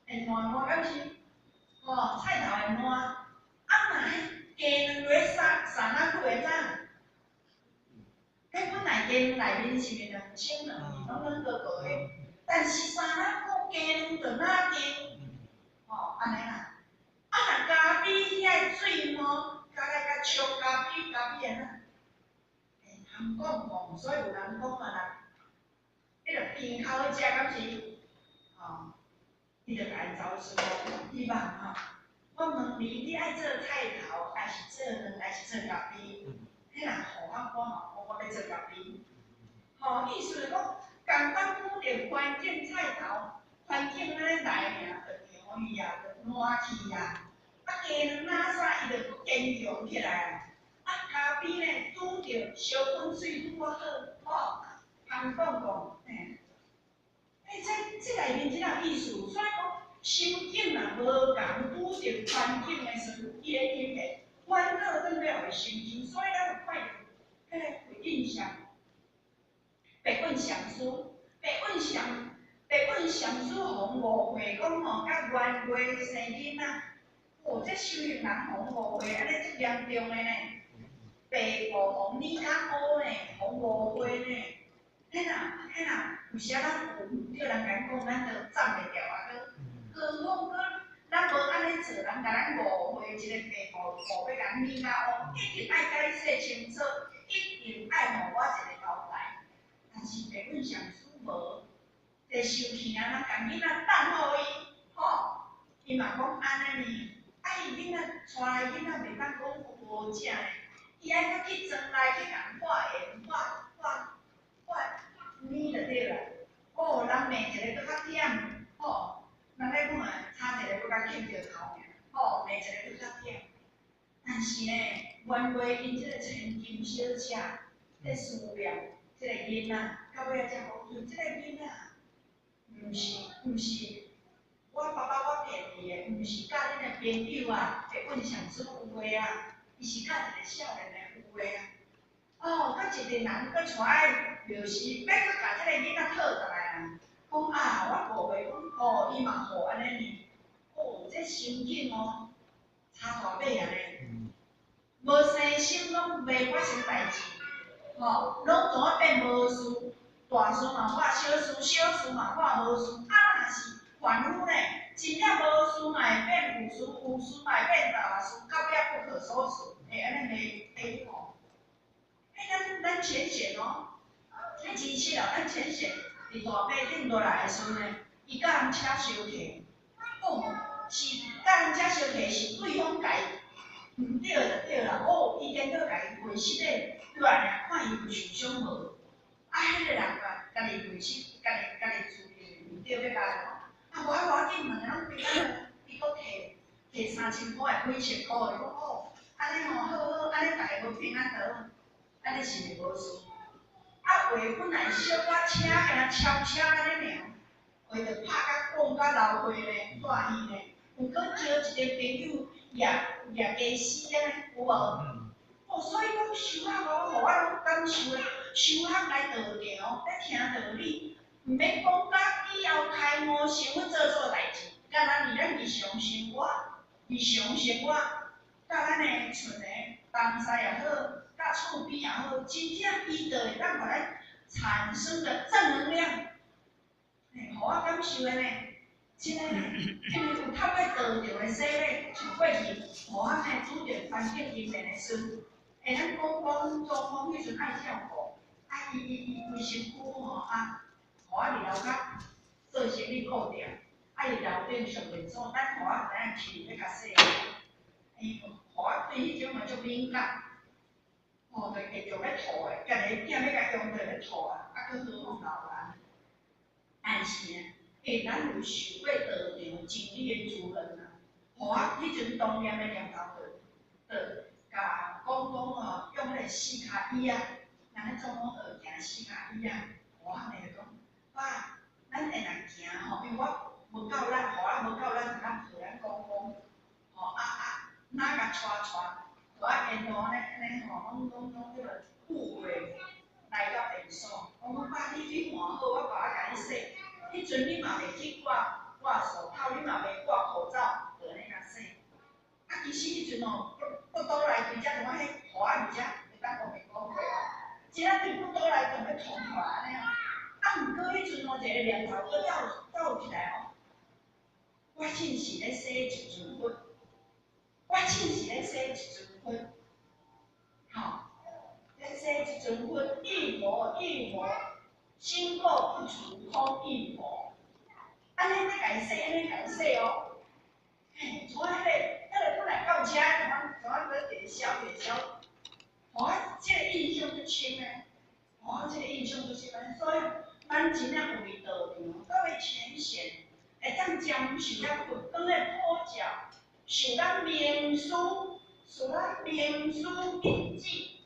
會爛爛敢是？吼，菜頭會爛。啊，若彼雞卵落煠煠仔久會怎？彼本來雞卵內面是毋是兩清兩面攏軟糊糊的？但是煠仔久雞卵就哪硬？吼，按呢啦。啊，若咖啡遐水吼，加來共沖咖啡，咖啡會怎？會含講講，所以有人講啊啦，彼个甜較好食，敢是？吼，伊就共𪜶查某孫講，希望吼，我問你，你愛做菜頭，還是做卵，還是做咖啡？彼若予我看吼，我欲做咖啡。吼，意思是講，仝款拄著環境菜頭，環境按呢來爾，就強去啊，就爛去啊。啊，雞卵哪啥，伊就閣堅強起來啊。啊，咖啡呢，拄著燒滾水拄仔好，吼，通講講，嘿。欸，這內面真有意思，所以講心境若無仝，拄著環境的時陣，伊會因會反倒轉來予伊心境，所以咱有看著彼个白隱禪，白隱禪師，白隱禪師予人誤會講吼，佮元月生囡仔，哦，這修行人予人誤會，按呢足嚴重的呢。爸母予人攆甲烏呢，予人誤會呢。彼若，有時仔咱有毋對，人共咱講，咱就摠袂牢啊，閣何況閣咱無按呢做，人共咱誤會，一個爸母誤欲共咱攆甲烏，一定愛共你說清楚，一定愛予我一個交代。但是白隱禪師無，佇生氣啊，共囡仔等予伊，吼，伊嘛講按呢呢，啊伊囡仔帶來囡仔袂當講無食呢，伊愛閣去莊內去共化緣化化化物就對啦。哦，人罵一个閣較忝，吼，人咧講啊，差一个閣較抾著頭爾，吼，罵一个閣較忝。但是呢，原來𪜶這個千金小姐咧思念這個囡仔，到尾仔才講出這個囡仔，毋是我爸爸我騙伊的，毋是佮恁的朋友啊，白隱禪師有的啊，伊是佮一個少年的有的啊。哦，閣一個人閣帶來廟時，欲閣共這個囡仔討轉來啊，講啊，我誤會講，哦，伊嘛予按呢呢，哦，這心境哦，差大尾啊呢，無生心攏袂發生代誌，吼，攏怎變無事，大事嘛化小事，小事嘛化無事，啊若是凡夫呢，真正無事嘛會變有事，有事嘛會變大事，到尾仔不可收拾，會按呢袂會吼。欸，咱淺顯哦，咱真實哦，咱淺顯佇大伯頂落來的時陣呢，伊佮人車相契，哦，是佮人車相契是對方共伊毋對就對啦，哦，伊顛倒共伊分析咧，對來爾看伊有受傷無？啊，彼個人嘛，家己分析，家己注意毋對欲共伊講，啊，無愛無要緊，兩个攏平安，摕3000箍的几千箍的，讲哦，按呢吼好好，按呢大家無平安就好，按呢是毋是無事？啊話本來小可車敢若超車按呢爾，話就拍甲講甲流血咧，大意咧，有閣招一个朋友掠掠家私按呢，有無？哦，所以講修學哦，予我攏感受的，修學來道場，咧聽道理，毋免講甲以後開悟成佛做做代誌，敢若佇咱日常生活，日常生活，佮咱的厝的東西也好，佮厝邊也好，真正伊就會當予咱產生的正能量，嘿，予我感受的呢，真的呢，因為有透過道場的洗禮，像過去予我的拄著環境因變的時，欸，咱講講總統彼陣愛照顧，啊，伊伊伊規身軀吼啊，予我佇樓跤做生理顧著，啊，伊樓頂上廁所，咱予我知影去欲共洗，伊予我對彼種嘛足敏感，吼，就會著欲吐的，家己的囝欲共用著欲吐啊，啊，閣何況老人。但是呢，欸，咱有受過道場真理的滋潤啊，予我彼陣當念的念頭就就共講講吼，用彼個四跤椅仔，人咧總統學行四跤椅仔，我後面就講，爸，咱會若行吼，因為我無夠力，予我無夠力，通抱咱公公，吼啊啊，若共帶帶，就愛沿途按呢按呢吼，攏攏攏彼個誤會來到便所，講講爸，你去換好，我爸仔共你洗。彼陣你嘛袂去掛掛手套，你嘛袂掛口罩，就按呢共洗。啊，其實彼陣吼，腹肚內佇遮，像我彼予我佇遮，會當講袂講過哦。真正佇腹肚內就欲衝出來按呢哦。啊，毋過彼陣吼，一個念頭閣走走起來吼，我凊是咧洗一尊佛，我凊是咧洗一尊佛，吼，咧洗一尊佛，一模一模，心垢不除空亦佛。按呢咧共伊洗，按呢共伊洗哦。嘿，像我彼個，彼個本來到遮，像像我閣一直消一直消，予我這個印象足深的，予我這個印象足深的，所以咱真正有佇道場，到尾淺顯，會當沾受了佛光的普照，受咱明師，受咱明師印記。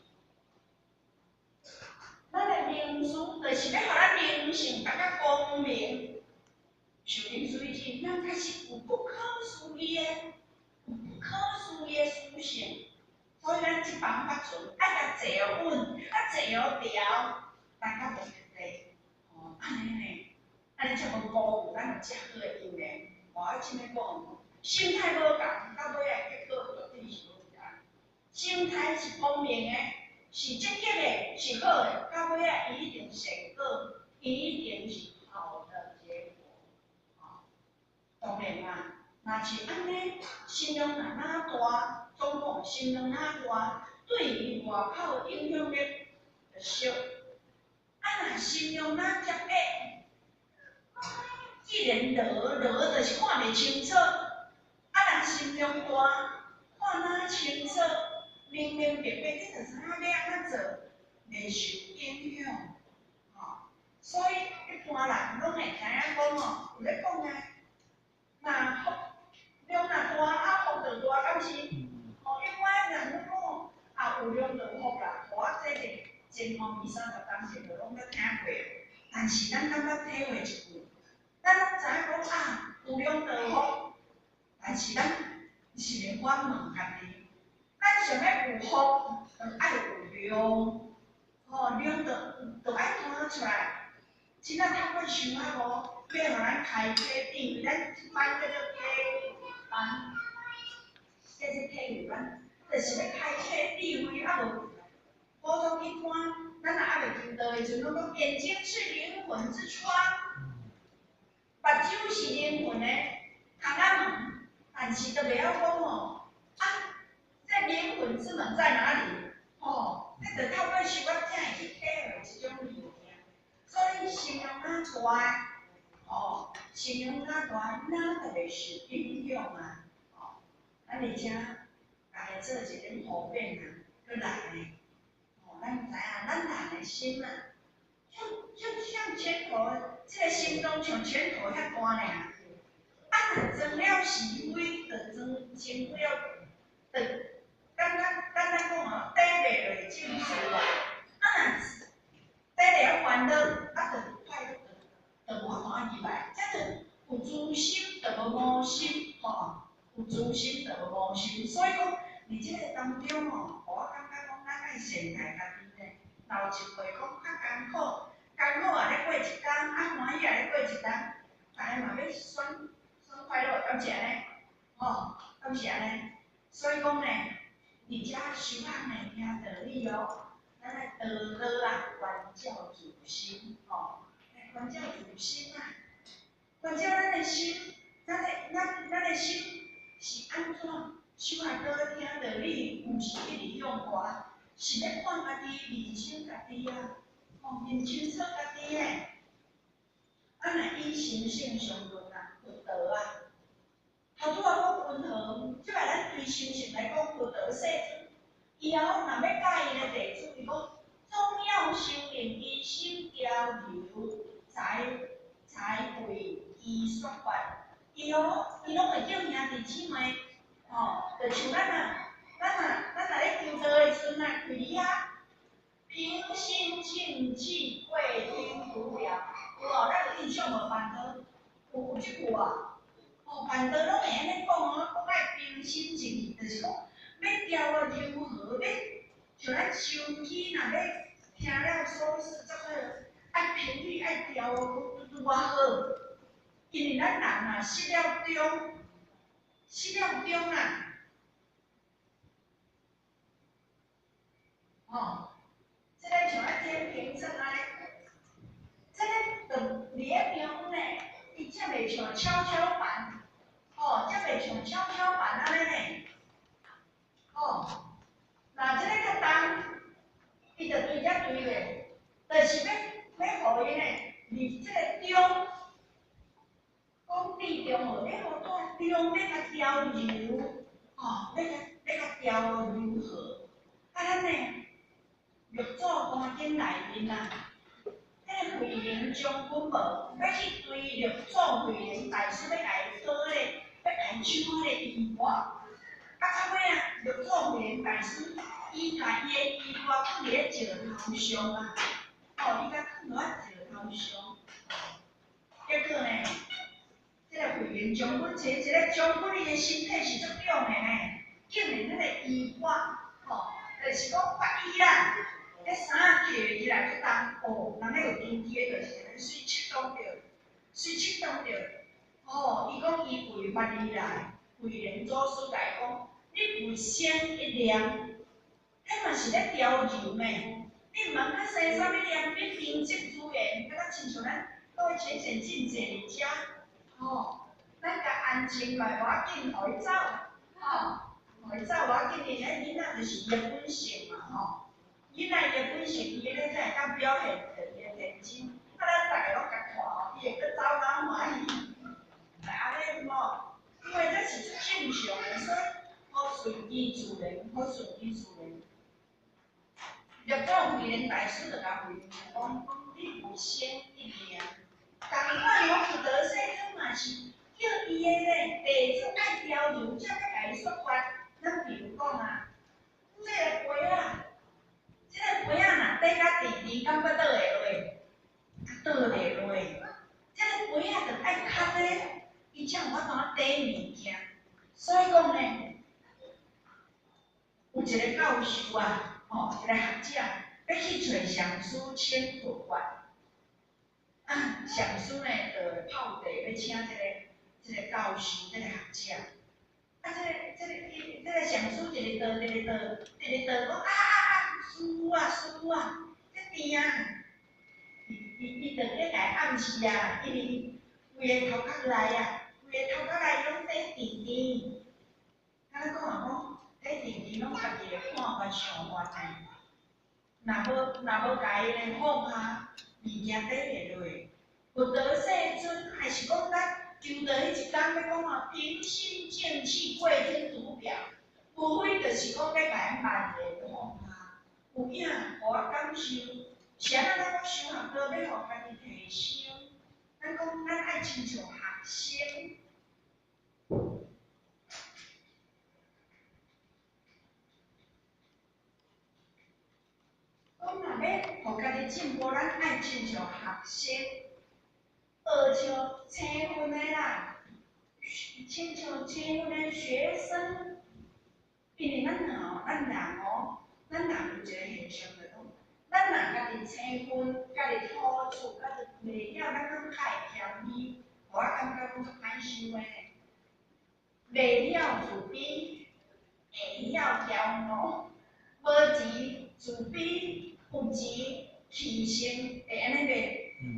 咱的明師就是欲予咱靈性達較光明。受明師印記，咱確實有不可思議的，有不可思議的屬性。所以咱這房法船愛共坐穩，啊坐牢，來到目的地。哦，按呢呢，按呢才無辜負咱有遮好的因緣。我這麼講，心態無仝，到尾仔結果絕對是無仝。心態是光明的，是積極的，是好的，到尾仔伊一定成果，伊一定是好的結果。哦，當然啦，若是按呢，心量若哪大，總共心量哪大，對於外口影響力就小。啊，若心量若狹隘，既然濁濁就是看袂清楚。啊，若心量大，看哪清楚，明明白白，你就知影欲按怎做，袂受影響。吼，所以一般人攏會知影講吼，有咧講啊，若福量若大，啊福就大，敢是？吼，一般人攏講啊，有量就有福啦。我這個前後二三十冬前就攏捌聽過，但是咱敢捌體會一句？咱攏知影講啊，有量就有福，但是咱是會反問家己，咱想欲有福，就愛有量，吼，量就就愛搬出來。真正透過修學哦，欲予咱開啟智慧，咱這擺叫做體班，叫做體會班，就是欲開啟智慧，啊無普通一般，咱若猶未進道的時陣，攏講眼睛是靈魂之窗，目睭是靈魂的窗仔門，但是都袂曉講吼，啊，這靈魂之門在哪裡？吼，這就透過修學才會去體會這種物件。所以心量若大，吼，心量若大，哪就袂受影響啊？吼，咱而且家己做一點方便啊，閣來呢，吼，咱知影咱人的心啊，就就像拳頭，這個心臟像拳頭遐大爾，啊，若裝了是非，就裝清了，就簡單簡單講啊，綴袂落正事啊。啊若綴了煩惱，啊就快樂就無法度仔入來，這就有慈心就無魔心，吼，有慈心就無魔心。所以講，佇這个當中吼，我感覺講咱愛善待家己呢。若有一回講較艱苦，艱苦也咧過一工，啊歡喜也咧過一工，逐个嘛欲選選快樂，敢是按呢？吼，敢是按呢？所以講呢，佇遮修行呢，聽道理哦，咱愛多多啊關照自心，吼，來關照自心啊，關照咱的心，咱的心是按怎？修學道聽道理，毋是一直向外，是欲看家己，認清家己啊，吼，認清楚家己的。啊，若以心性相論啊，佛道啊，頭拄仔講溫和，這擺咱對心性來講，佛道世尊，伊後若欲教伊的弟子，伊講總要修煉其心調柔，才為伊說法。伊哦，伊攏會叫兄弟姊妹，吼，就像咱啊，咱若咧求道的時陣啊，跪佇遐，平心靜氣，過天獨了，有無？咱有印象無？辦道有這句啊？吼，辦道攏會按呢講哦，講愛平心靜氣，就是講欲調啊柔和，欲像咱收音機若欲聽了收視足好，愛頻率愛調拄拄仔好。因為咱人啊，失了中，失了中啊，吼，這個像咱天平算按呢，這个就佇咧廟呢，伊才袂像蹺蹺板，吼，才袂像蹺蹺板按呢呢，吼，若這个較重，伊就對遮對咧，就是欲予伊呢，佇這個中。講地中哦，欲予帶中，欲共調柔，吼，欲共調柔和。啊，咱呢，六祖壇經內面啊，彼个慧能將軍無，欲去追六祖慧能大師，欲共伊討咧，欲共伊搶彼个衣缽。啊，到尾啊，六祖慧能大師，伊共伊的衣缽囥佇咧石頭上啊，吼，伊共囥佇咧石頭上。結果呢？這个慧能將軍，這一个將軍伊的身體是足強的呢，竟然彼个衣缽，吼，就是講法衣啦，彼衫摕起來足重，哦，人咧有根基的，就是按呢隨適當著，隨適當著，吼，伊講伊為法而來，慧能祖師共伊講，你不先一念，彼嘛是咧調柔呢，你毋通較生啥物念，你平靜自然，敢若親像咱各位淺顯靜坐佇遮。吼，咱共安靜落來無要緊，予伊走，吼，予伊走無要緊，因為囡仔就是伊的本性嘛，吼。囡仔伊的本性，伊咧才會當表現著伊的天真。啊，咱逐个攏共看吼，伊會閣走哪歡喜？來按呢吼，因為這是足正常的，所以予順其自然，予順其自然。六祖慧能大師就共慧能講，講你有先一念。仝款哦，佛陀世尊嘛是叫伊的呢弟子愛調柔，才欲共伊說法。咱比如講啊，這个杯仔，這个杯仔若底較甜甜，敢閣倒會落？啊，倒袂落。這个杯仔著愛較咧，伊才有法度綴物件。所以講呢，有一个教授啊，吼，一个學者，欲去揣上師請佛法。啊，上師呢，就泡茶欲請這个教授，這个學者。啊，這个上師一直倒，一直倒，一直倒，講啊啊啊，師父啊，師父啊，這甜啊！伊就咧共伊暗示啊，因為規个頭殼內啊，規个頭殼內攏底甜甜。敢若講啊講，底甜甜攏家己的看法想法呢。若無共伊咧放下，物件綴袂落。佛陀世尊，還是講咱求道彼一工欲講啊，平心靜氣，過天獨表，無非就是講欲共咱萬緣放下。有影，予我感受，是按怎咱講修學道欲予家己提升？咱講咱愛親像學生，進步，咱愛親像學生，學像青訓的啦，親像青訓的學生。因為咱吼，咱人哦，咱人有一個現象就講，咱若家己青訓，家己土厝，家己袂曉，咱攏較會謙虛，予我感覺講足歹受的。袂曉自卑，會曉驕傲；無錢自卑，有錢氣盛，會按呢袂？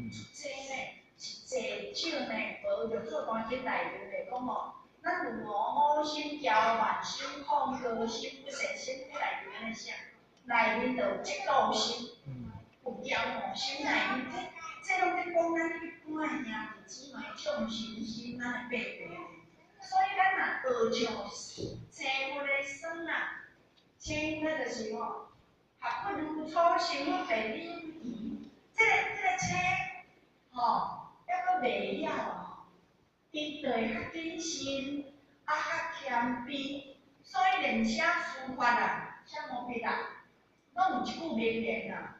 出這呢是濟少呢，無六祖壇經內面袂講哦。咱有五心、驕慢心、控高心、不善心，彼內面按呢寫，內面就有嫉妒心，有驕傲心，內面這攏咧講咱一般的兄弟姊妹眾生心，咱的爬爬。所以咱若學像青訓的孫啊，青訓就是吼，學佛如初生佛白禮儀，這個青吼，猶閣袂曉吼，伊就會較謹慎，啊較謙卑，所以連寫書法啊，寫毛筆啊，攏有一句名言啊。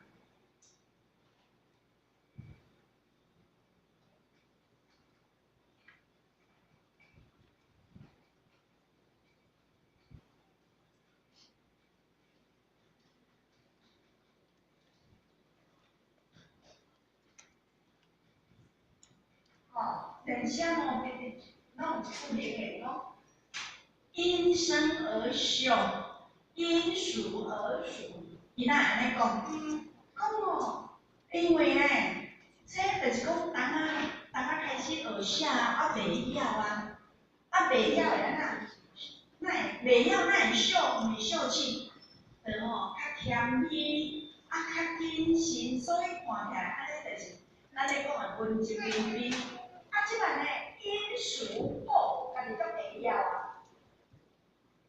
吼，連寫毛筆攏有一句名言講：因生而秀，因熟而熟。伊哪會按呢講？講哦，因為呢，這就是講，當仔當仔開始學寫啊，猶袂曉啊，啊袂曉會按怎？哪會袂曉？哪會秀？毋是秀氣，就吼較謙虛，啊較謹慎，所以看起來按呢就是咱咧講的文質彬彬。啊，這擺呢，因熟吼，家己足會曉啊，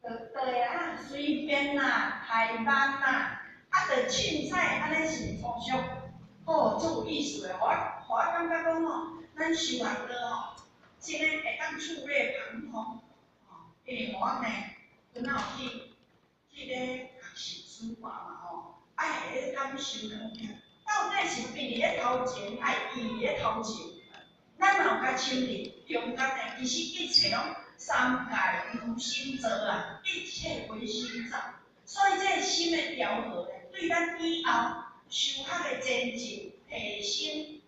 就會啊，隨便啦，太慢啦，啊，就凊彩按呢是粗俗，吼，足有意思的，予我感覺講吼，咱修學道吼，真的會當觸類旁通，吼，因為我呢，陣仔有去咧學習書法嘛吼，啊會咧感受到底是筆佇咧頭前，抑是字佇咧頭前？咱若有共深入中間的，其實一切攏三界由心造啊，一切唯心造。所以這個心的調和呢，對咱以後修學的前進、提升，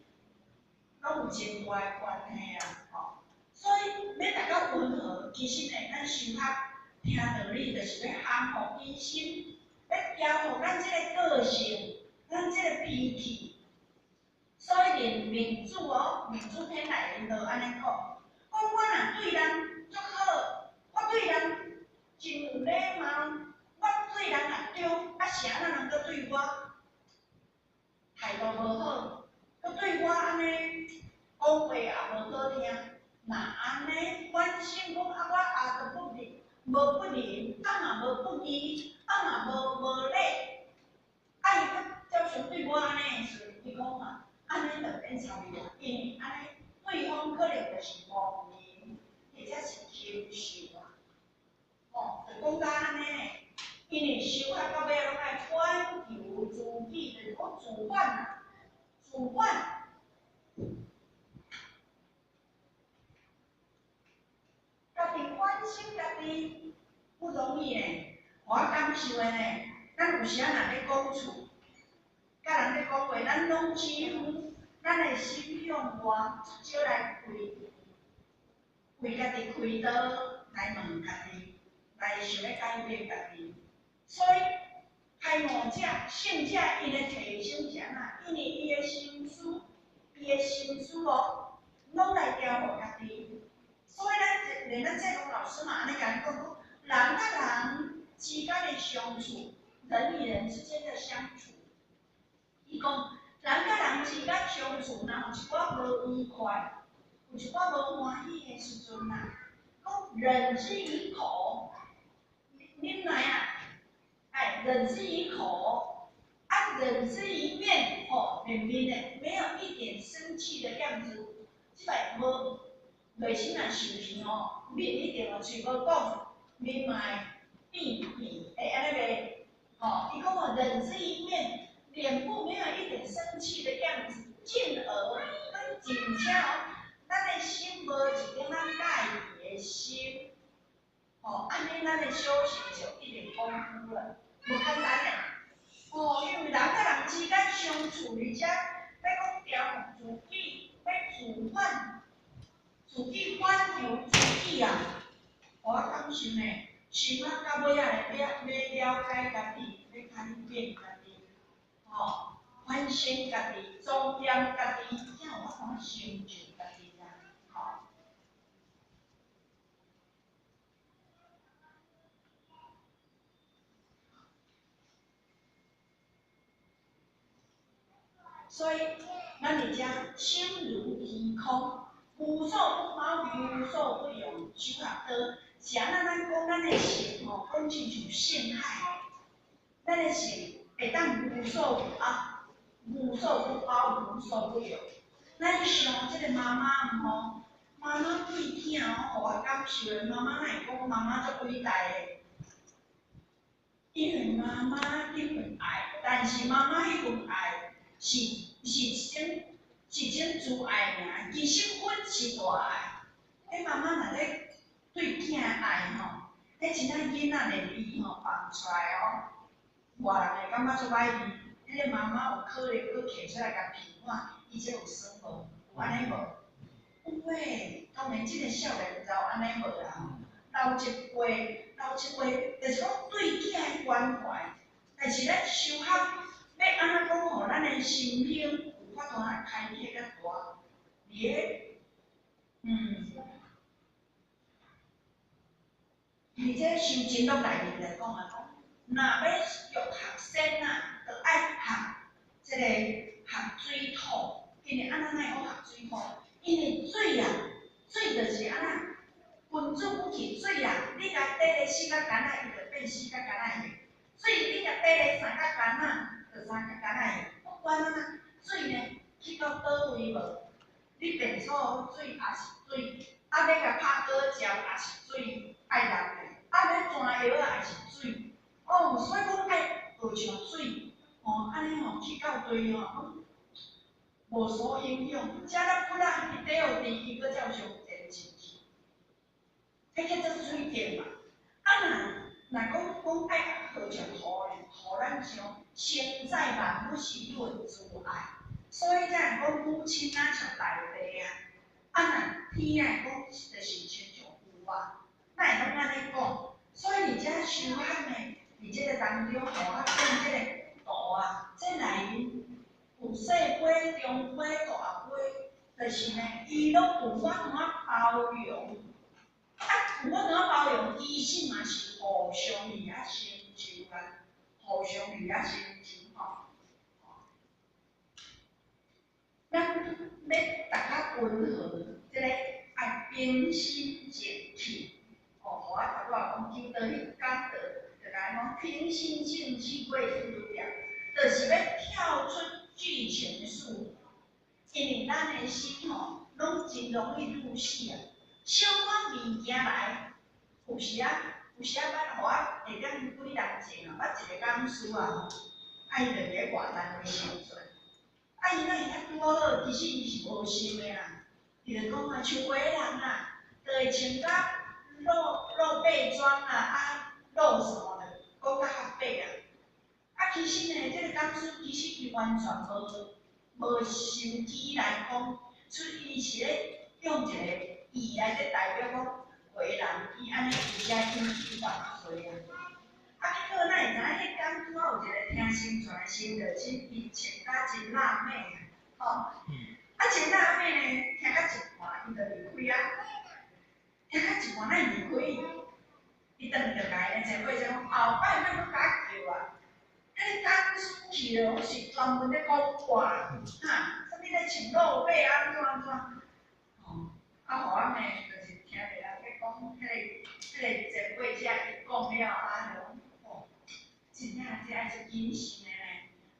攏有真大的關係啊！吼，所以欲達到溫和，其實呢，咱修學聽道理，就是欲降服己心，欲調和咱這個個性，咱這個脾氣。所以連孟子哦，孟子篇內面就按呢講，講我若對人足好，我對人真有禮貌，我對人若對，啊是按怎人閣對我態度無好，閣對我按呢講話也無好聽，若按呢反省講啊，我也都不仁，無不仁，啊嘛無不義，啊嘛無禮，啊伊閣照常對我按呢的時陣，伊講嘛。按呢就免插伊啊，因為按呢對方可能就是無明，或者是禽獸啊，吼，就講到按呢，因為修學到尾攏愛反求諸己，就是講自反啊，自反，家己反省家己不容易呢，我感受的呢，咱有時仔若咧講厝。佮人咧講話，咱攏幾乎咱的心向外，足少來開，為家己開刀來問家己，來想欲改變家己。所以開悟者、聖者，𪜶的提升是按怎？因為伊的心思，伊的心思哦，攏來調和家己。所以咱連咱濟公老師嘛按呢共咱講，講人佮人之間的相處，人與人之間的相處。伊講，人佮人之間相處，若有一寡無愉快，有一寡無歡喜的時陣啊，講忍之以口，忍耐啊，哎，忍之以口，啊，忍之以面，吼，面面的沒有一點生氣的樣子，這擺無內心若受氣吼，面一定會喙無講，面嘛會變變，會按呢袂？吼，伊講哦，忍之以面。臉部沒有一點生氣的樣子，進而跟真正哦，咱的心無一點仔介意的心，吼，按呢咱的修行就一點功夫了，無簡單的。哦，因為人佮人之間相處，而且欲講調伏自己，欲自反，自己反求自己啊，予我感受呢，心啊到尾仔咧，欲了解家己，欲改變家己，吼，反省家己，莊嚴家己，才有法度成就家己啦，吼。所以，咱佇遮心如虛空，無所不包，無所不容，修學道是按怎？咱講咱的心吼，講親像聖海，咱的心會當無所不啊，無所不包，無所不容。咱想這個媽媽毋吼，媽媽對囝哦，予我感受的，媽媽哪會講媽媽足偉大的？因為媽媽彼份愛，但是媽媽彼份愛是一種慈愛爾，其實佛是大愛。彼媽媽若咧對囝的愛吼，彼真正囡仔連伊吼放出來哦，外人會感覺足歹味。彼個媽媽有可能閣摕出來共評看，伊這有耍無？有按呢無？有欸，當然這個少年毋知有按呢無啦。老一輩，老一輩就是講對囝的關懷，但是咱修學欲按怎講吼，咱的心胸有法度來開啟較大，佇咧，佇這修經錄內面來講啊，講若欲欲學仙啊，就愛學這個學水土，因為按怎會講學水土？因為水啊，水就是按怎？滾煮不去水啊！你共底咧死甲乾仔，伊就變死甲乾仔去；水你共底咧生甲乾仔，就生甲乾仔去。不管按怎，水呢去到佗位無？你便所水也是水，啊欲共拍果汁也是水，愛落咧；啊欲煎藥仔也是水。哦，所以講愛學像水，哦，按呢吼去到佗吼，無所影響。食了骨仔，伊底予甜，伊閣照常前進去。彼叫做水電嘛。啊若若講講愛學像土呢，土咱想生在萬物是阮慈愛，所以才會講母親若像大地啊。啊若天仔講就是親像父啊，哪會攏按呢講？所以佇遮修學呢，佇這個當中，予我講這個道啊，這內面有細批、中批、大批，就是呢，伊攏有法度包容。啊，有法度包容，其實嘛是互相佇遐成就啊，互相佇遐成就吼。咱欲逐較溫和，這個愛平心靜氣。哦，予我頭拄仔講，求道彼講道，就共伊講平心靜氣過心如了，就是欲跳出劇情束縛。因為咱的心吼，攏真容易入戲啊。小可物件來，有時仔，有時仔捌予我會當幾人前啊，捌一個講師啊，啊伊就佇咧外難的時陣，啊伊若會遐拄好，其實伊是無心的啦。伊就講啊，像有的人啊，就會穿甲露露背裝啊，啊露什麼的，講甲較白啊。啊，其實呢，這個講師其實伊完全無心機來講，所以伊是咧用一個。伊來咧代表講，有的人伊按呢佇遮引起犯罪啊！啊，結果哪會知影彼工拄好有一個聽新傳的新著親，伊穿甲真辣妹啊，吼！啊，真辣妹呢，聽到一半伊就離開啊，聽到一半哪會離開？伊轉去就共伊前輩講，後擺莫閣共我叫啊！彼個講師去了，是專門咧講話，哈，啥物咧穿露背按怎按怎？啊，予我呢，就是聽著人咧講，彼個前輩者伊講了，啊，就講哦，真正這愛足謹慎的呢。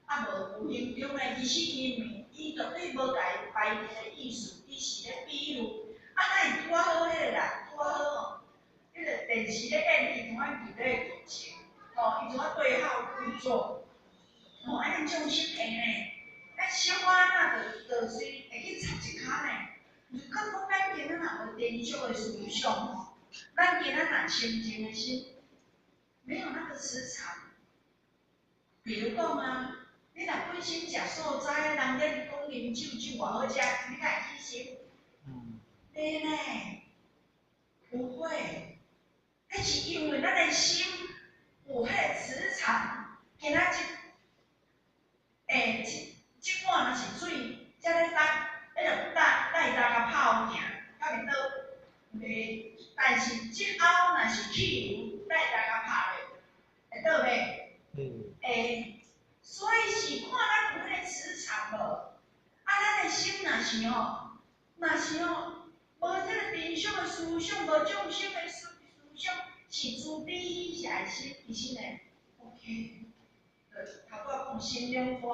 啊，無無形中呢，其實伊毋，伊絕對無共伊排斥的意思，伊是咧比喻。啊，哪會拄仔好彼個人，拄仔好吼，彼個電視咧演，伊怎仔入咧劇情，吼，伊怎仔對號入座，吼，按呢足眾生會呢，咱小可仔就隨會去插一跤呢。如果講咱今仔若無連續的思想吼，咱今仔若清淨的心，沒有那個磁場。比如講啊，你若本身食素齋，人咧講啉酒酒偌好食，你敢會起心？會呢，不會。彼是因為咱的心有彼个磁場，今仔這，這碗若是水，才咧搭，彼就帶帶大共泡行，較袂倒，袂。但是這甌若是汽油，帶大共拍咧，會倒袂？會。所以是看咱有彼个磁場無？啊，咱的心若是吼，若是吼，無這个連續的思想，無眾生的思想，是慈悲喜捨的心，其實呢，OK。就頭拄仔講心中歌，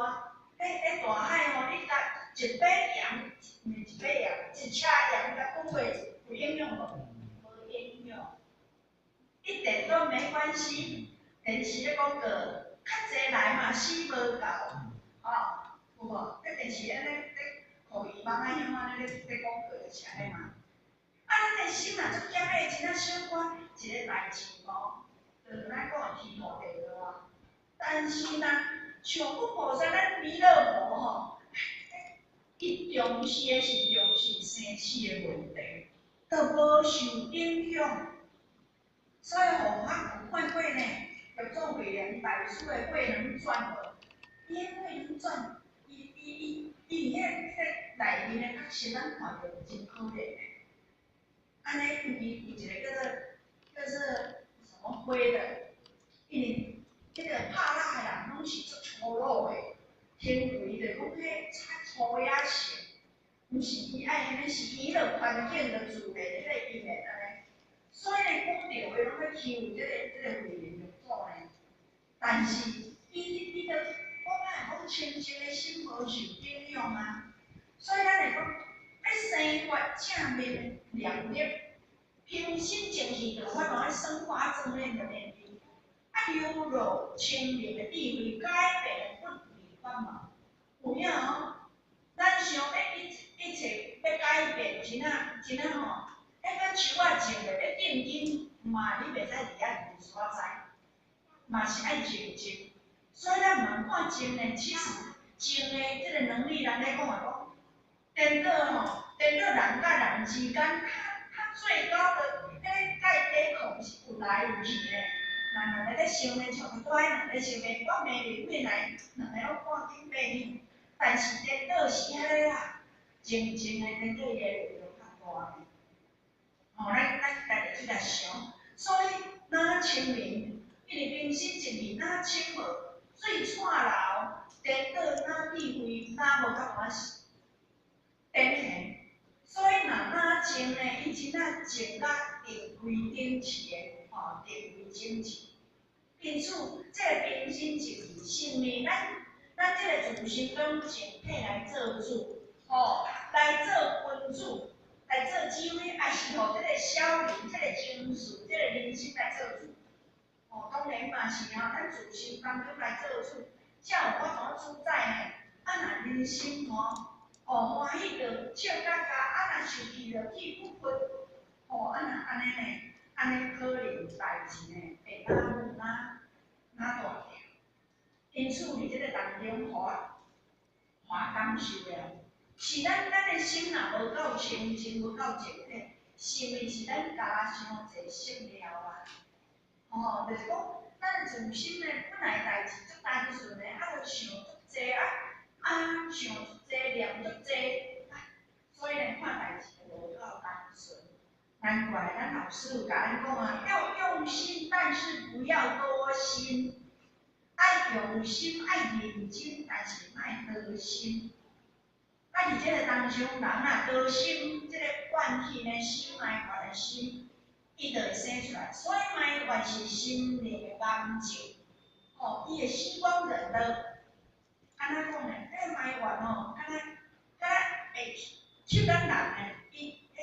彼大海吼，你共一把鹽，毋是一把鹽，一車鹽共倒落，有影響無？無影響，一點都沒關係。電視咧廣告，較濟來嘛死無夠，吼，有無？彼電視按呢咧，予魚網仔遐按呢咧廣告就是按呢嘛。啊，咱的心若足澀的，真正小可一个代誌吼，就咱講的天覆地落啊。但是呢，像佛菩薩咱彌勒佛吼，伊重視的是重視生死的問題，都無受影響。所以佛法有看過呢，六祖慧能大師的慧能傳無？伊的慧能傳，伊佇彼個內面的確實咱看著真可憐的。按呢，伊有一個叫做什麼灰的，因為彼個拍蠟的人攏是足粗魯的，行為就講彼較粗野性，毋是伊愛按呢，是伊彼个環境的自然彼個因緣按呢。所以呢，講著的攏欲欺負這個慧能六祖呢。但是伊就我講講清淨的心無受影響啊。所以咱會講，欲生活正面念力，平心靜氣，就有法度生發正念的能力。啊，猶若清明的智慧，改變不離法嘛。有影哦，咱想欲一切欲改變，真正真正吼，彼款樹仔種咧，欲定根嘛，你袂使佇遐流沙栽，嘛是愛靜靜。所以咱毋通看靜呢，其實靜的這個能力，人咧講來講，顛倒吼，顛倒人佮人之間，較最高的，彼個蓋抵抗是有來有去的。若兩个咧相罵，像拄仔兩个相罵，我罵你，你來，兩个攏趕緊罵你。但是顛倒是遐个啦，靜靜的顛倒伊的力量較大呢。吼，咱家己去來想，所以若清明，因為平心靜氣，若清無水掣流，顛倒若智慧，若無較大展現。所以若若靜呢，伊真正靜甲定規整齊的，吼，定規整齊。因此，這個平心靜氣，是毋是咱這個自心中淨體來做主，吼，來做君主，來做指揮，抑是予這個小人、這個情緒、這個人心來做主？吼，當然嘛是吼，咱自心當中來做主，才有法度主宰呢。啊，若人心吼，哦，歡喜就笑甲甲，啊，若受氣就氣不屈，吼，啊，若按呢呢，按呢可能代誌呢會哪有哪哪大條。因此，佇這個當中，予我感受的，是咱的心若無夠清淨，無夠淨體，是毋是咱加傷濟色料啊？吼，就是講，咱自心呢，本來代誌足單純的，啊，著想足濟啊，啊，想足濟，念足濟，啊，所以呢，看代誌就無夠單純。難怪咱老師有共咱講啊，要用心，但是不要多心。愛用心，愛認真，但是莫多心。啊，佇這個當中，人若多心，這個怨氣呢，心埋怨的心，伊就會生出來。所以埋怨是心靈的癌症。吼，伊會死光人的。按怎講呢？彼個埋怨吼，敢若會吸咱人的，伊彼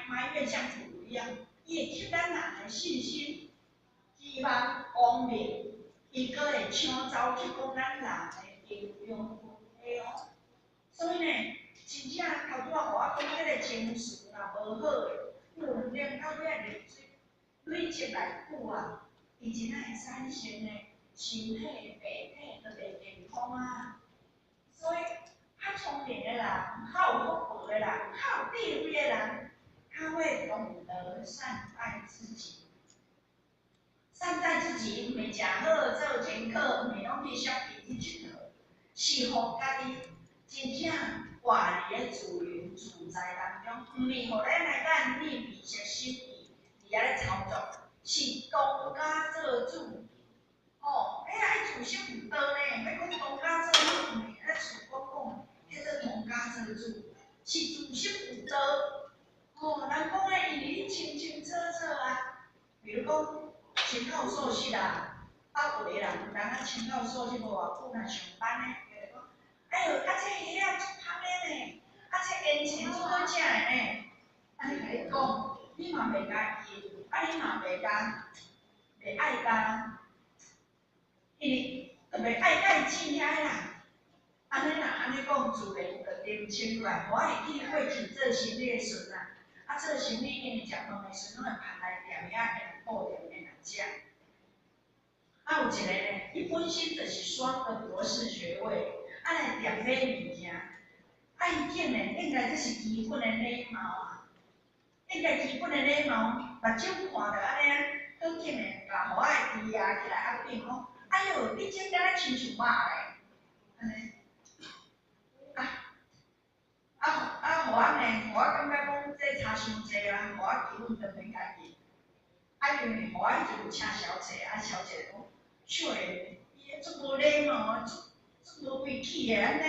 埋怨像毒一樣，伊會吸咱人的信心、希望、光明，伊閣會搶走去講咱人的。營養分的哦。所以呢，真正頭拄仔予我講彼个情緒若無好的，有兩點到尾入水累積來久啊，伊真正會產生呢，身體的病體都袂健康啊。所以較聰明的人，較有福報的人，較有智慧的人，較會懂得善待自己。善待自己，毋是食好做功課，毋是攏去 shopping 去𨑨迌，是予家己真正活佇咧自由自在當中，毋是予咱來眼耳鼻舌身意佇遐咧操作，是當家做主。吼，欸愛自心有道呢，欲講當家做主，毋是咱厝講講，叫做當家做主，是自心有道。吼，人講的因為你清清楚楚啊，比如講穿透素質啊，啊有的人人啊穿透素質無偌久，若上班呢，就講，哎喲，啊這鞋仔足芳的呢，啊這煙腸足好食的呢，按呢共你講，你嘛袂共應，啊你嘛袂共，袂愛共，因為就袂愛共伊錢遐啦。按呢若按呢講，自然就澄清來。我會記過去做生理的時陣啊，啊做生理因為食飯的時陣攏會盤來店遐，會布店會來食。啊有一個呢，伊本身就是雙個博士學位，啊來店買物件，啊伊竟然應該這是基本的禮貌啊，應該基本的禮貌，目睭看著按呢，閣竟然共予我會提啊起來啊變講，哎喲，你這敢若親像肉咧，按呢。啊啊啊！予我呢，予我感覺講這差傷濟啊，予我基本當免家己。啊，因為予我彼陣有請小姐，啊小姐講，小的，伊足無禮貌，足足無規矩的按呢。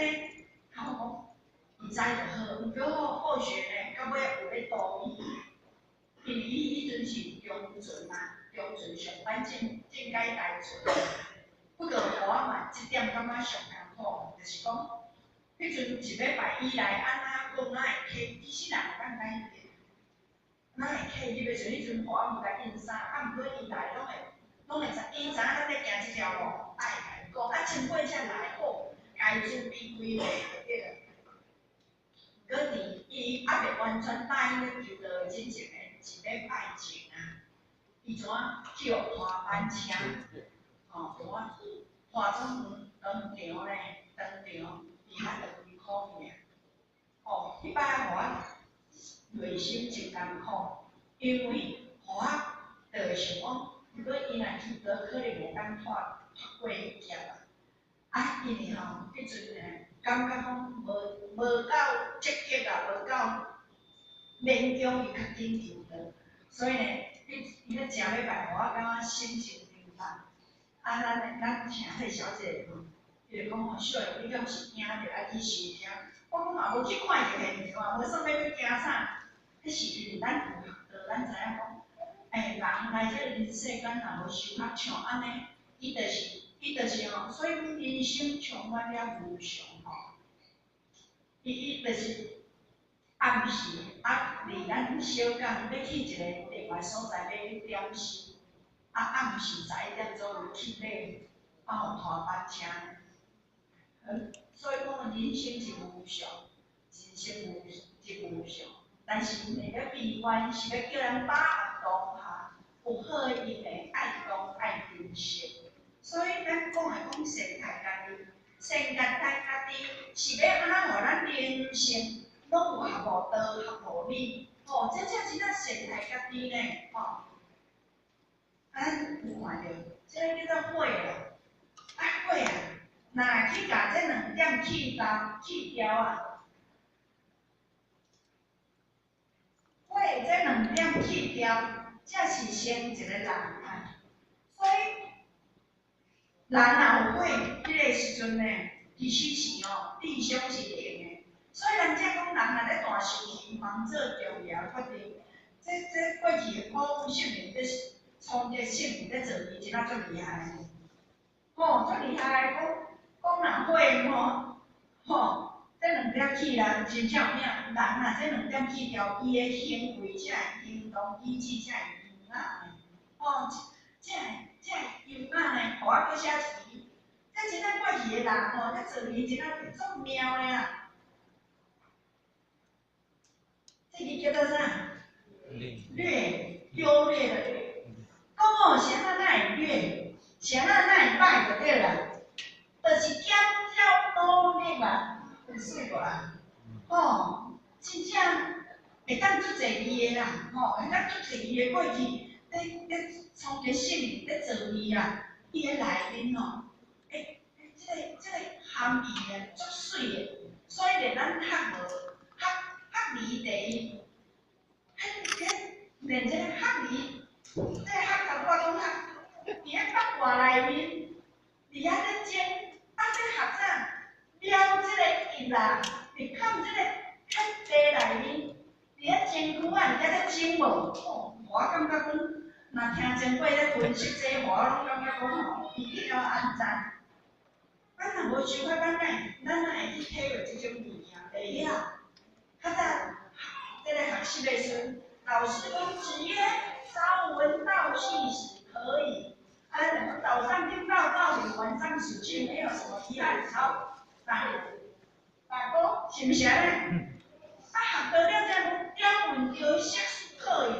啊，我講，伊知就好，毋過吼，後續呢，到尾有咧同意，因為伊彼陣是中旬嘛，中旬上班正正該來做。不過予我嘛，這點感覺上艱苦，就是講。彼陣一禮拜以來，按怎講，哪會客？其實人會當改變，哪會客入的時陣，彼陣予我毋共印衫，啊，毋過伊來攏會，攏會知，伊知影咱咧行這條路，愛共伊講，啊，前過才來好，共伊準備規劃就對了。閣佇伊猶未完全答應咧求道的進前的一禮拜前啊，伊怎去予拖班車，吼，予我拖出當場咧，當場。伊遐就幾箍爾，吼，彼擺予我內心真艱苦，因為予我就會想講，如果伊若求道，可能會當脫脫過彼劫啊。啊，因為吼，彼陣呢，感覺講無無夠積極啊，無夠勉強伊較緊求道，所以呢，彼伊咧誠禮拜，予我感覺心情沉重。啊，咱咱請彼個小姐吼。伊就講吼，小的，你敢是驚著愛去收驚？我講嘛無去看著現場，無算欲閣驚啥？彼是因為咱有學道，咱知影講，欸，人來這人世間若無修學像按呢，伊就是伊就是吼，所以講人生充滿了無常吼。伊伊就是暗時啊，離咱小港欲去一個另外所在欲去點心，啊暗時11點左右去買，啊予拖班車。所以講人生是無常，人生無是無常，但是毋是咧悲觀，是欲叫咱把握當下，有好的因緣，愛當愛珍惜。所以咱講的講善待家己，善待家己是欲按怎予咱人生攏有合乎道、合乎理，吼，這才真正善待家己呢，吼。啊，咱有看著，這個叫做火啊，啊火啊。若去共這兩點去掉去掉啊，火這兩點去掉，才是成一個人啊。所以，人若有火，彼個時陣呢，其實是吼智商是零的。所以咱才講人若咧大生氣，毋通做重要決定。這這過去的古聖人咧，創這聖人咧做伊真正足厲害的，吼，足厲害的講。講若火吼，吼，這兩點去啦，真正有影。人若這兩點去掉，伊的行為才會行動舉止才會優雅呢。吼，才會才會優雅呢。予我閣寫一支，這這真正過去的人吼，這做字真正足妙的啦。這個叫做啥？劣，優劣的劣。講哦，啥物哪會劣？啥物哪會歹就對啦。就是減少努力啦，有水無啦？吼，真正會當足濟字的啦，吼，會當足濟字的過去，咧咧創個性咧做字啊，伊的內面吼，欸，這個含義啊，足媠的，所以連咱學無學學字第一，彼彼連這個學字，這個學頭拄仔講學，佇咧八卦內面，佇遐咧整，啊，欲學啥？了這個一啦，佇崁這個崁地內面，佇遐真久啊，佇遐咧整無？哦，我感覺講，若聽前輩咧分析這個，我攏感覺講吼，伊一定按讚。咱若無修法，咱哪會去體會這種物件？會曉。較早這個學習的時陣，老師講子曰：朝聞道，夕死可矣。啊，咱早上聽到道理，晚上死去，沒有什麼遺憾。好，來，大哥，是毋是按呢？啊，學到了才講，朝聞道，夕死可矣。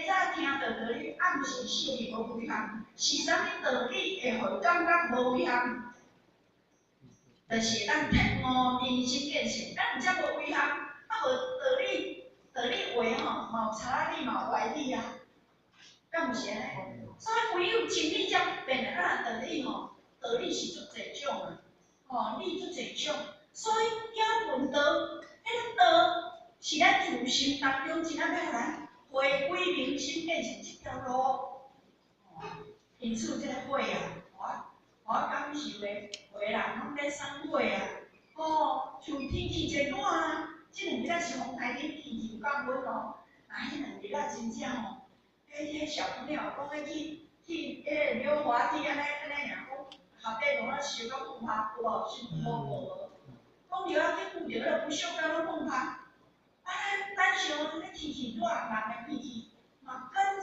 下早聽到道理，暗時死去無遺憾。是啥物道理會予感覺無遺憾？就是咱徹悟明心見性，咱毋才無遺憾。啊，無道理，道理話吼，嘛有差理嘛有歪理啊，敢毋是按呢？所以唯有真理才不變的，啊，道理吼，道理是足濟種啊，吼，理足濟種。所以朝聞道，彼個道是咱自心當中真正欲予咱回歸明心見性這條路。因此這個會啊，我感受的會人攏咧送火啊，吼，像天氣真熱啊，這兩日仔是風台頂天氣有降溫哦，啊，彼兩日仔真正吼，彼小朋友講欲去彼個溜滑梯按呢按呢爾講，校長講啊燒甲噴香，有無？是無無？講著啊，去碰著彼個不鏽鋼攏噴香。啊，咱想這天氣熱，人的脾氣嘛跟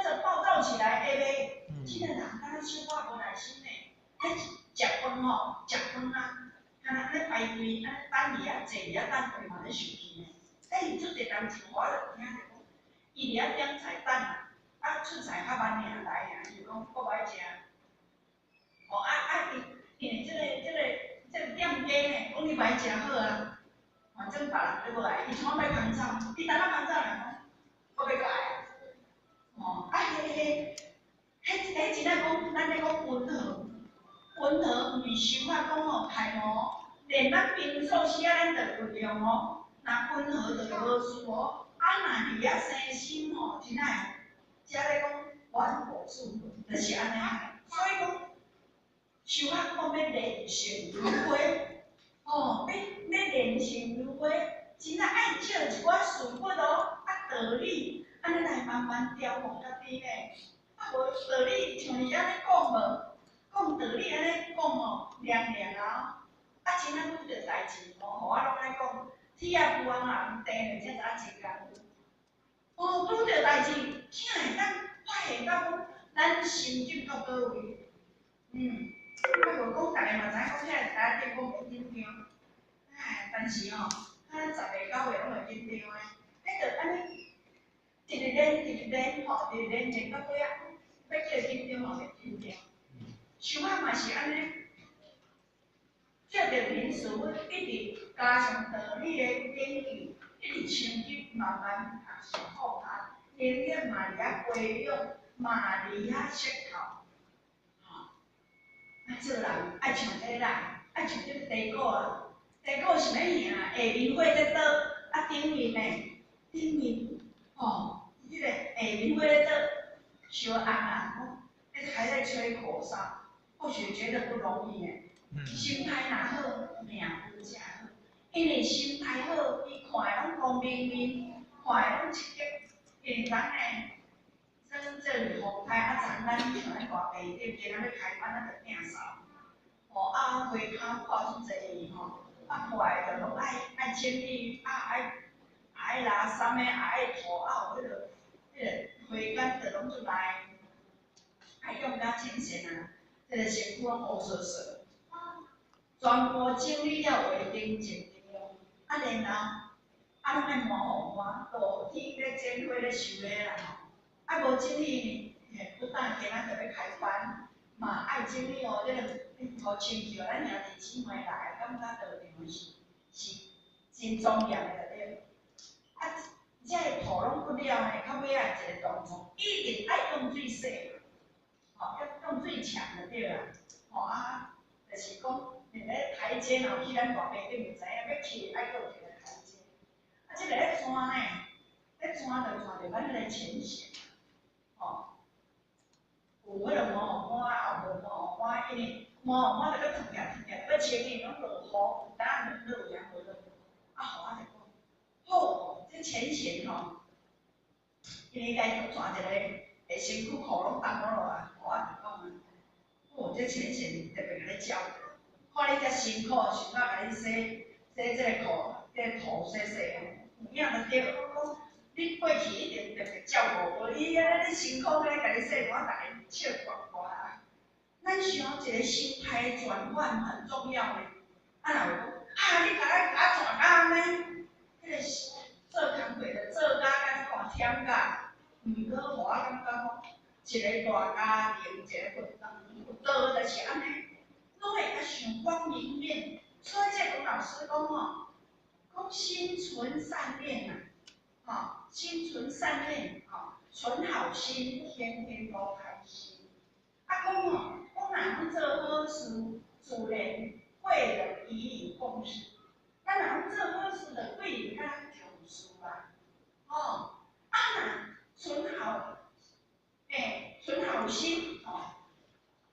着暴躁起來，會袂？這個人敢若小可無耐心呢，彼食飯吼，食飯啊，敢若按呢排隊，按呢等佇遐坐佇遐等，伊嘛咧生氣呢。欸，足濟當時我就聽著講，伊佇遐點菜等，啊出菜較慢爾來爾，伊就講我無愛食。哦啊啊，伊因為這個店家呢，講你無愛食好啊，反正別人都無愛，伊創欲空走，伊當仔空走爾講，我欲閣愛。哦，啊，彼彼，彼彼真正講，咱咧講溫和，溫和毋是修法講吼開悟，連咱平素時仔咱就運用哦，若溫和就無事哦，啊若佇遐生心吼，真正遮咧講玩火自焚，就是按呢。所以講，修法講欲練成如花，哦，欲練成如花，真正愛借一寡事物哦，啊道理，按呢來慢慢調伏家己呢。啊無道理像伊按呢講無，講道理按呢講吼，涼涼啊，啊真正拄著代誌吼，予我攏愛講，鐵仔牛人定才知影真艱苦。哦，拄著代誌，才會當發現到講，咱心境到佗位。啊無講，逐个嘛知影講遐個台仔頂講袂緊張，唉，但是吼，咱10个9个攏會緊張的，彼就按呢，一直練，一直練，吼，一直練練到尾仔，欲叫緊張嘛袂緊張。修法嘛是按呢，借著平時一直加上道理的研究，一直深入慢慢學習放下，能力嘛佇遐培養，嘛佇遐釋透。吼，啊做人愛像這個啦，愛像這個地鼓啊，地鼓是欲贏，下面火咧倒，啊頂面呢，頂面吼，彼個下面火咧倒，燒紅紅，彼還在吹口哨，或許覺得不容易呢。心態若好，命運才好。因為心態好，伊看的攏光明明，看的攏積極。因為咱呢，咱這裡風台啊，昨咱像咱大地頂，今仔欲開班，咱就摒掃。吼啊，花跤破足濟吼，啊破的就攏愛整理，啊愛拉衫的，也愛塗，啊有彼個花間就攏出來，愛用甲清潔啊。這个身軀攏烏趖趖，全部整理了畫燈靜燈，啊然後啊攏愛抹雨傘，落雨天咧剪花咧收禮啦吼，啊無整理呢，嘿，不但今仔就欲開班，嘛愛整理哦，這個予親像咱兄弟姊妹來，感覺道場是真莊嚴的對。啊，這个土攏骨了呢，較尾仔一個動作，一定愛用水洗，吼，要用水搶就對啦，吼啊，就是講，連咧台階若有去咱大家頂就知影，欲去愛閣有一個台階。啊，這個咧轉呢，咧轉就轉著咱彼個淺顯，吼，有彼個抹雨傘，也無抹雨傘，因為抹雨傘就閣脫起來脫起來，欲清理攏落雨，有當落也無落，啊，予我就講，好，這淺顯吼，因為家轉一個，身軀褲攏澹落來，予我就講啊，哦，這淺顯特別共你照顧，看你遮辛苦，想怎共你洗洗這个褲，這个塗洗洗，有影就對，我講你過去一定特別照顧，無你按呢辛苦按呢共你洗，我逐个笑呱呱啊。咱想一個心態轉換很重要呢。啊，若有講，啊，你共我共我轉到按呢？彼個做工課就做甲敢若看忝甲，毋過予我感覺講，一個大家庭，一個佛堂，有道就是按呢，攏會較想光明面。所以這個老師講吼，講心存善念啊，吼，心存善念，吼，存好心，天天都開心。啊，講吼，講若講做好事，自然貴人與你共事。咱若講做好事，就貴人佮咱共事啊，吼。啊若存好，存好心，吼，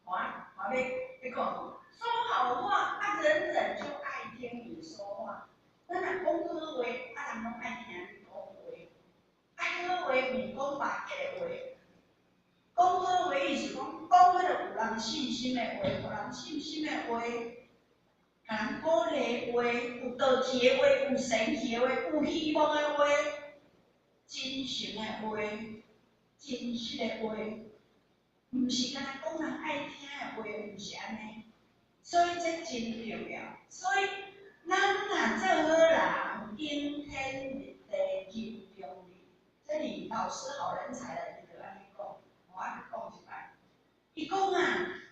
我我欲欲講，說好話，啊，人人就愛聽你說話。咱若講好話，啊，人攏愛聽你講話。啊，好話毋是講白的話，講好話意思講，講彼個有人信心的話，予人信心的話，共人鼓勵的話，有道氣的話，有神氣的話，有希望的話，真誠的話，真實的話，毋是干焦講人愛聽的話，毋是按呢。所以這真重要。所以咱若做好人，頂天立地真容易。這裡老師好人才的，伊就按呢講，我就講一擺。伊講啊，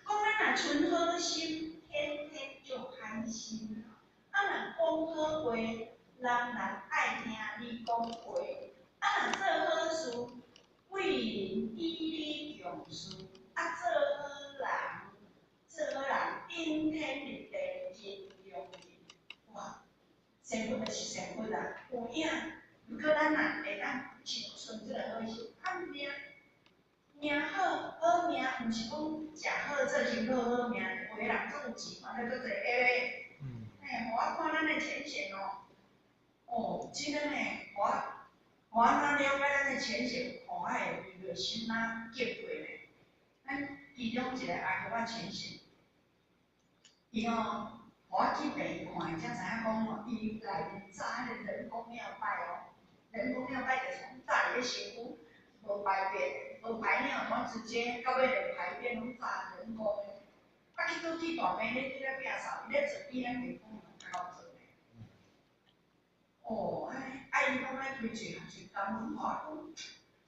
講咱若存好心，天天就開心。啊，若講好話，人人愛聽你講話。啊，若做好事，貴人與你共事。啊，做好人，做好人，頂天立地真容易。哇，成佛就是成佛啊，有影。毋過咱若會當存這個好心，啊命命好，好命，毋是講食好做辛苦好命，有的人足有錢，看了足濟下。嘿，予我看咱的淺顯哦，哦，真的呢，予我怎了解咱的淺顯，看我會內心哪激過呢？咱其中一個阿公仔淺顯，伊哦，予我去病院看，才知影講哦，伊內面紮彼個人工尿袋哦，人工尿袋就是講紮佇咧身軀，無排便，無排尿，我直接到尾連排便攏紮人工的。啊，去倒去大病咧，佇咧摒掃，伊咧做比咱健康人較𠢕做呢。哦，按呢，啊，伊講愛開濟學習感恩話講，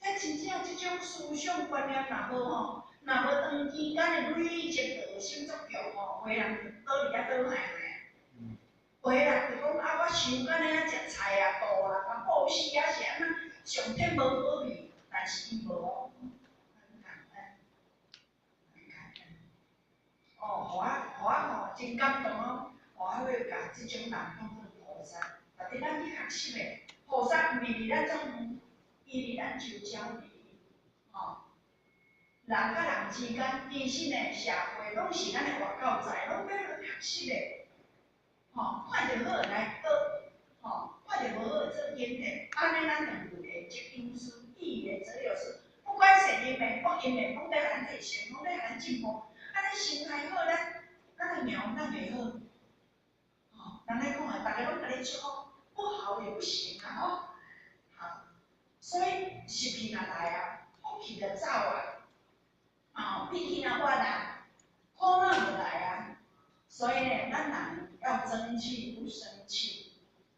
這真正這種思想觀念若無吼，若無長期間的累積道心足強吼，有的人就倒佇遐倒害呢。有的人就講啊，我想按呢啊食菜啊、度人啊、布施啊是按怎，上天無好去，但是伊無哦，很感恩，很感恩。哦，予我予我吼真感動哦，予我欲共這種人當做菩薩，特別咱去學習的，菩薩毋是佇咱足遠，伊佇咱周遭佇，吼。人佮人之間，其實呢，社會攏是咱的活教材，攏欲學習的，吼，看著好來學，吼，看著無好做檢點，按呢咱就有會積因師，意言擇友師，不管善因面、惡因面，攏欲予咱提升，攏欲予咱進步。按呢心態好，咱的命咱會好。吼，人咧講啊，逐个攏共你祝福，不好也不行啊，吼。好，所以習氣若來啊，福氣就走啊。哦，脾氣若壞啦，看所以呢，咱人要爭氣不生氣。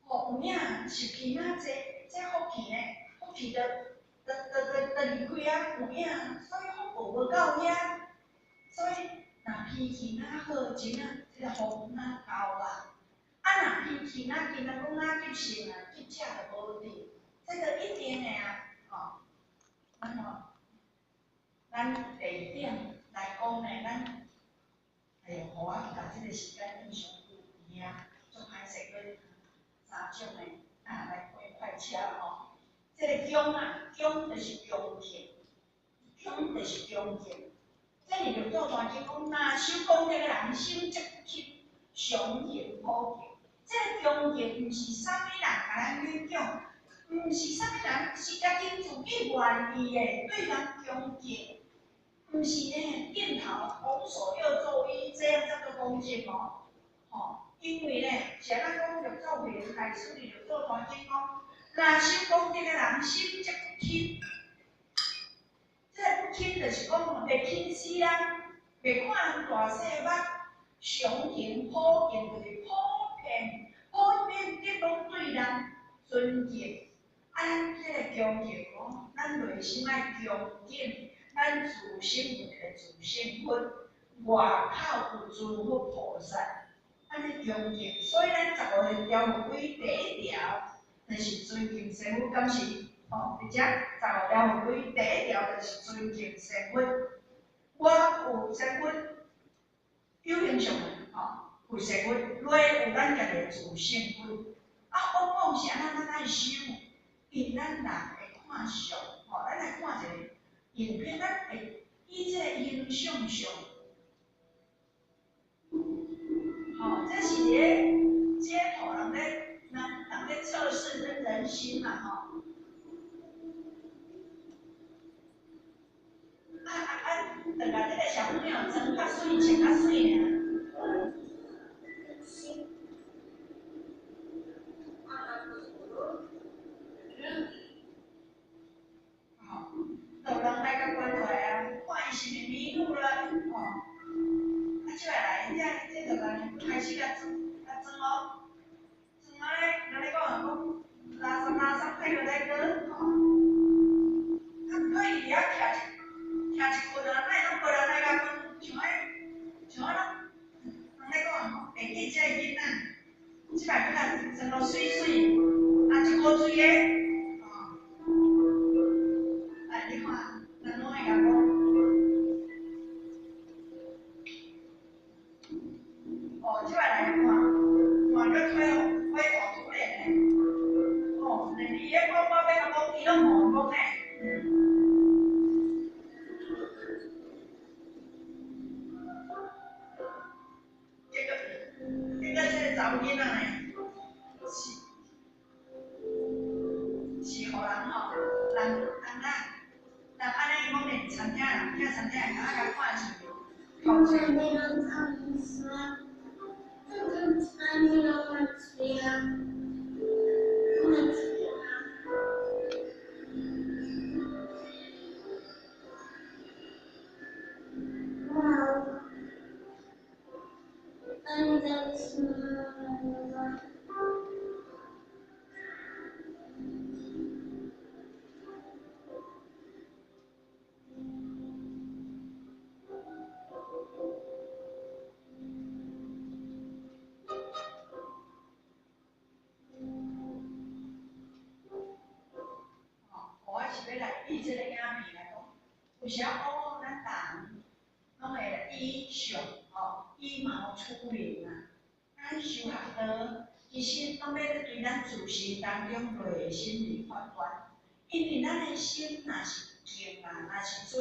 吼，有影受氣若濟，這福氣呢，福氣就離開啊，有影，所以福報無夠遐。所以若脾氣若好，真正這個福若夠啦。啊，若脾氣若今仔講若急性啊，急車就無佇，這就一定的啊，吼。咱吼，咱第二點來講呢，咱哎喲，予我共這個時間變傷久有影，足歹勢閣三種的啊來開快車吼。這個恭啊，恭就是恭敬，恭就是恭敬。這是六祖壇經講，若修功德的人，心則不輕，常行普敬。這個恭敬毋是啥物人共咱去講，毋是啥物人，是家己自己願意的對人恭敬，毋是呢鏡頭拱手又作揖，這樣叫做恭敬哦。吼，因為呢，是按怎講？六祖慧能大師佇六祖壇經講，若修功德的人，心則不輕。這個不輕就是講袂輕視人，袂看人大細目，常行普敬，就是普遍、普遍的攏對人尊敬。啊，咱這個恭敬講，咱內心愛恭敬，咱自心有一個自性佛，外口有諸佛菩薩，按呢恭敬。所以咱15條佛規第一條，就是尊敬師父，敢是？吼，佇遮15條佛規第一條就是尊敬師父。我有師父，有形相吼，有師父，內有咱家己的自性佛。啊，往往是按怎咱愛修，因為咱人會看相，吼，咱來看一個影片，咱會以這個形象相，吼，這是佇咧街頭人咧測試人心嘛，吼。就共這個小朋友妝較媠，穿較媠爾。吼，就有人來共關出來啊，看伊是毋是迷路了，吼。啊，這擺來，這就共開始共裝，共裝哦，裝啊咧，人咧講啊講，垃圾垃圾太個太個，吼。啊，毋過伊佇遐徛一群啊，哪會攏無人來共問？像彼，像彼攏，人咧講啊講，會記這个囡仔，這擺閣共裝予媠媠，啊，足古錐的，吼。來，你看，咱攏愛共講。哦，這擺來看，看閣灰灰頭土臉的，哦，連伊咧講我欲共講，伊攏無講呢。結果這個查某囡仔呢，是予人吼，人啊，人按呢講連餐廳人，聽餐廳的敢若共看像頭前。我是欲來以這個影片來講，有時仔往往咱人攏會以相吼，以貌取人啊。咱修學道，其實攏欲對咱自身當中內心裡發願，因為咱的心若是敬啊，若是尊，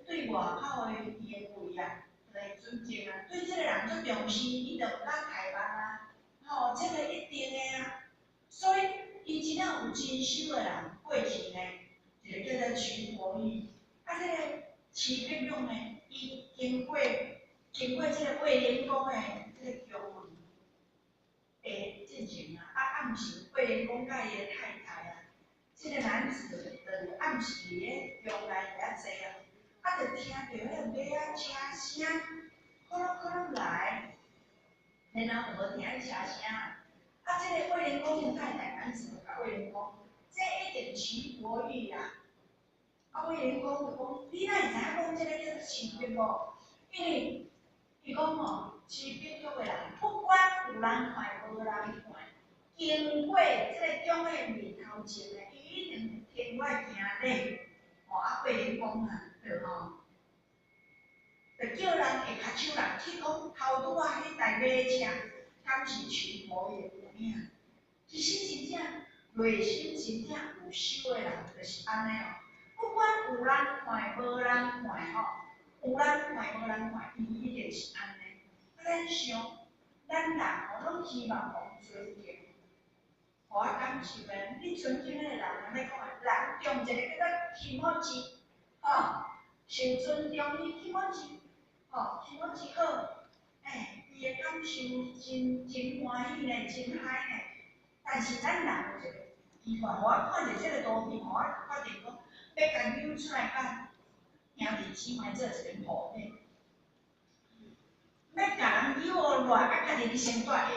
對外口的行為啊，就會尊敬啊，對這個人足重視，伊就毋敢怠慢啊，吼，這個一定的啊。所以，伊真正有真修的人過去呢，一個叫做瞿婆玉，啊，這個徐碧勇呢，伊經過這個衛靈公的這個宮門的進前啊，啊暗時衛靈公佮伊的太太啊，這個男子就是暗時佇咧宮內佇遐坐啊，啊，就聽著彼個馬仔車聲，咕嚕咕嚕來，然後就無聽彼車聲。啊，這個衛靈公的太太男子就共衛靈公，這一定徐伯玉啦。啊，衛靈公就講，你哪會知影講這個叫做徐伯無？因為伊講吼，徐伯玉的人，不管有人看無人看，經過這個長的面頭前的，伊一定會聽我行禮。吼，啊，衛靈公啊，就吼，就叫人下跤手人去講，頭拄仔彼台馬車，敢是徐伯玉有影？其實真正內心真正有修的人，就是按呢哦。不管有人看無人看吼，有人看無人看，伊一定是按呢。啊，咱想，咱人吼攏希望予人尊敬，予我感受的。你尊敬彼個人，人咧講的，人中一个叫做気持ち，吼，受尊重伊気持ち，吼，気持ち好，欸，伊的感受真真歡喜呢，真嗨呢。但是咱人有一個奇怪，我看著這個圖片，我決定講，欲共扭出來佮兄弟姊妹做一個破滅，欲共人扭落來，啊，家己先蹛下面，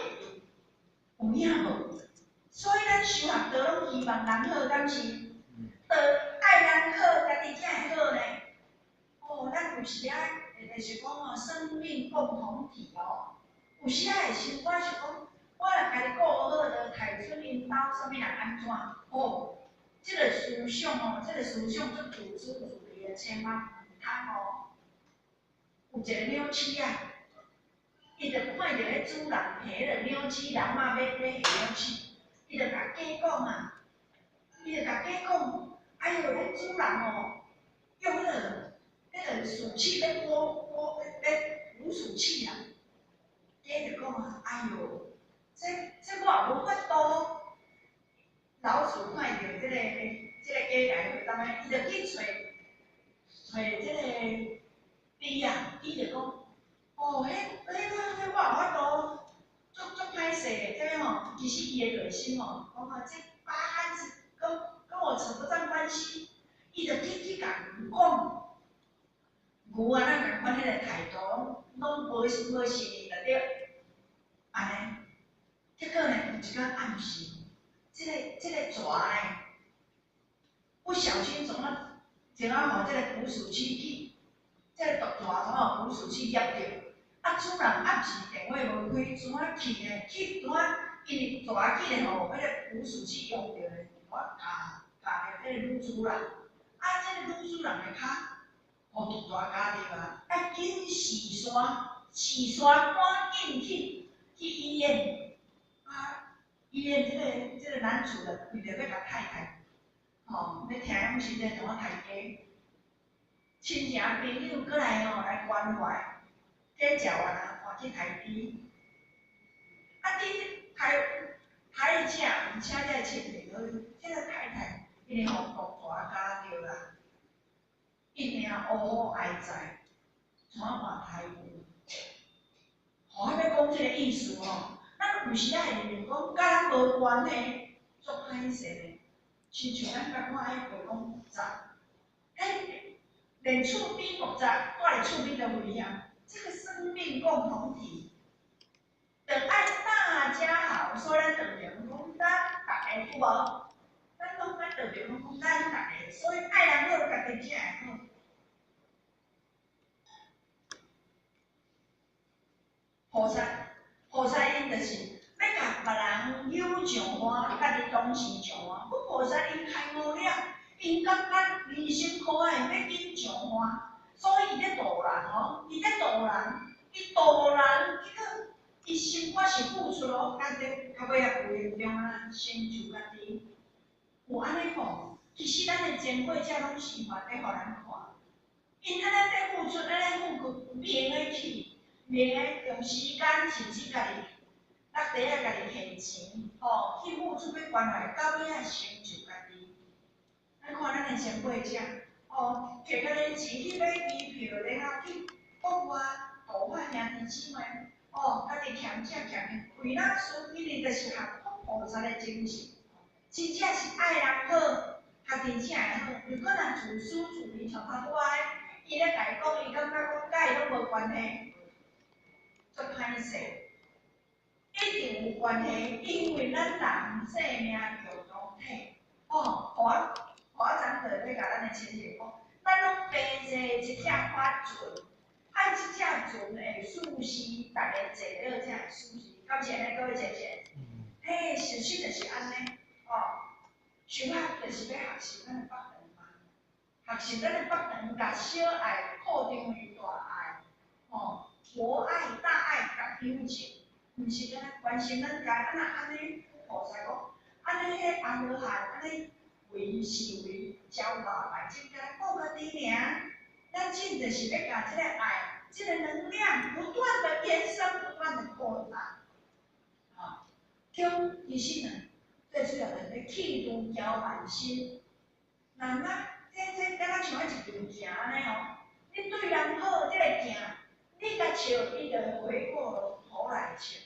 有影無？所以咱修學道攏希望人好，敢是？道愛人好，家己才會好呢。哦，咱有時仔會就是講哦，生命共同體哦，有時仔會想我是講，我若家己顧好，就提出𪜶兜啥物人按怎？哦，這個思想哦，這個思想足自私自利的，千萬毋通哦。有一個鳥鼠仔，伊就看著彼主人提彼个鳥鼠，人仔欲欲下鳥鼠，伊就共雞講啊，伊就共雞講，哎喲，彼主人哦，用彼个鼠器欲剝剝欲捕鼠器啦。雞就講啊，哎喲，這我也無法度。老鼠看著這個雞來回答，伊就去揣揣這個豬啊，豬就講，哦，彼我也無法度，足足歹勢的，這吼，其實伊的內心吼，講啊，這八竿子跟我扯不上關係，伊就去共牛講，牛啊，咱共款彼個態度，攏無無信任就對，按呢，結果呢，有一工暗時，這個蛇呢，不小心怎啊，怎啊予這個捕鼠器去，這個毒蛇怎啊捕鼠器夾著，啊主人暗時電話無開，怎啊去呢？去怎啊？因為蛇竟然予彼個捕鼠器用著呢，我咬咬著這個女主人，啊這個女主人的跤，予毒蛇咬著啊，愛緊視山，視山趕緊去醫院，啊醫院這個男主人為著欲共太太，吼，欲聽講時陣怎啊刣雞，親情朋友過來吼來關懷，雞食完啊，換去刣豬，啊佇刣刣食，毋請這個親朋好友，這個太太因為予毒蛇咬著啦，一命嗚呼哀哉，怎啊換刣牛？吼，我欲講這個意思吼，咱有時仔會認為講，佮咱無關係，足歹勢的，親像咱感覺愛會講雜，欸，連厝邊爆炸，蹛佇厝邊都危險。這個生命共同體，著愛大家好，所以咱常常講咱逐家有無？咱攏咱常常講咱逐家，所以愛人好，家己才會好。菩薩，菩薩𪜶就是欲共別人誘上岸，家己同時上岸。佛菩薩𪜶開悟了，𪜶感覺人生苦海，欲緊上岸，所以伊咧度人哦，伊咧度人，伊度人，結果伊心肝是付出哦，家己到尾仔有緣中啊，成就家己，有按呢無？其實咱的前輩者攏示範咧，予咱看，𪜶按呢咧付出，按呢付出，袂用的去。袂用的用時間，甚至家己落地仔家己還錢，吼，去付出欲關懷，到尾仔成就家己。咱看咱的前輩者，哦，摕家己錢去買機票，然後去國外度化兄弟姊妹，哦，家己欠債欠去，為咱事，因為就是學佛菩薩的精神，真正是愛人好，家己才會好。如果若自私自利，像頭拄仔，伊咧共伊講，伊感覺講佮伊攏無關係。足歹勢，一定有關係，因為咱人生命共同體。哦，予我昨就咧共咱的親戚講，咱攏爬坐一隻法船，按這隻船會舒適，逐个坐了才會舒適，敢是按呢，各位姐姐？嘿，事實就是按呢，哦，修學就是欲學習咱的腹腸嘛，學習咱的腹腸，共小愛擴張為大愛，吼，博愛大愛共友情，毋是干焦關心咱家，啊若按呢，菩薩講，按呢彼阿羅漢按呢為是為驕傲來增加顧家己爾，咱真就是欲共這個愛，這個能量不斷的延伸，不斷的擴大，吼，中其實呢，最主要就是欲去除驕慢心。人啊，這敢若像一場行按呢吼，你對人好，這個鏡，你共笑，伊就會回過頭來笑。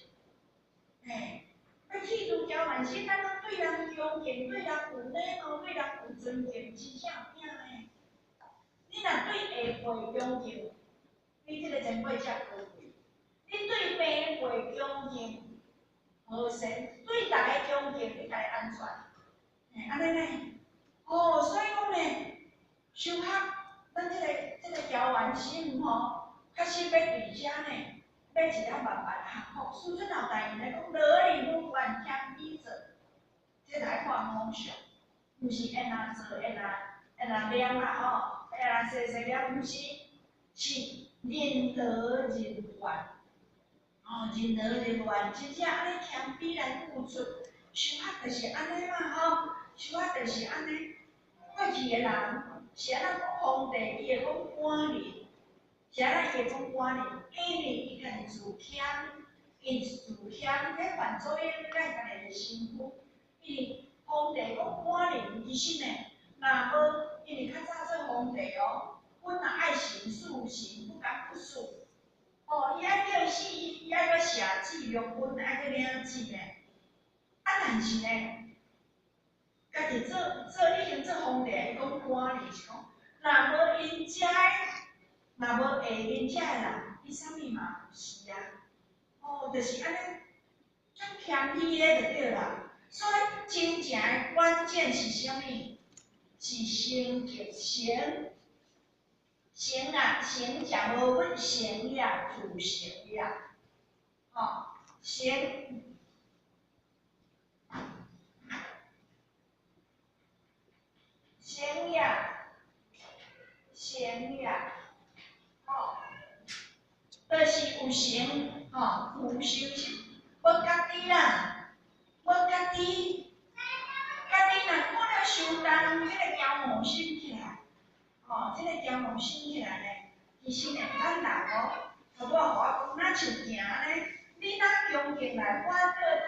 嘿，欲去除驕慢心，咱攏對人恭敬，對人有禮貌，對人有尊敬，真正有影呢。你若對下輩恭敬，你這個前輩才高貴；你對平輩恭敬，和善，對逐个恭敬，你家己安全。嘿，按呢呢。哦，所以講呢，修學咱這個驕慢心吼，確實欲佇遮呢，欲一下慢慢克服。師尊後代來講，樂利無怨，謙卑做，這來看夢想，毋是按怎做，按怎按怎念啦吼，按怎細細念，毋是，是任勞任怨，哦，任勞任怨，真正按呢謙卑來付出，修學就是按呢嘛吼，修學就是按呢。過去的人是按怎講皇帝，伊會講感恩，是按怎伊會講感恩，因為伊家己自謙，伊自謙，彼范仲淹佮伊家己的身軀，因為皇帝講感恩，其實呢，若無因為較早做皇帝哦，阮若愛神事神不敢不事，哦，伊愛叫死，伊愛閣下旨兩軍愛去領旨呢，啊，但是呢，家己做做已經做皇帝，伊講感恩是講，若無𪜶遮的，若無下面遮的人，伊啥物嘛毋是啊。哦，就是按呢，足謙虛的就對啦。所以真正的關鍵是啥物？是成就成成啊，成食無骨，成業自成業，吼，成。成業，成業，吼，就是有成，吼，有成是無家己啦，無家己，家己若過了傷重，這個驕傲心起來，吼，這個驕傲心起來呢，其實呢，咱人哦，頭拄仔予我講，若像行按呢，你若恭敬來，我叫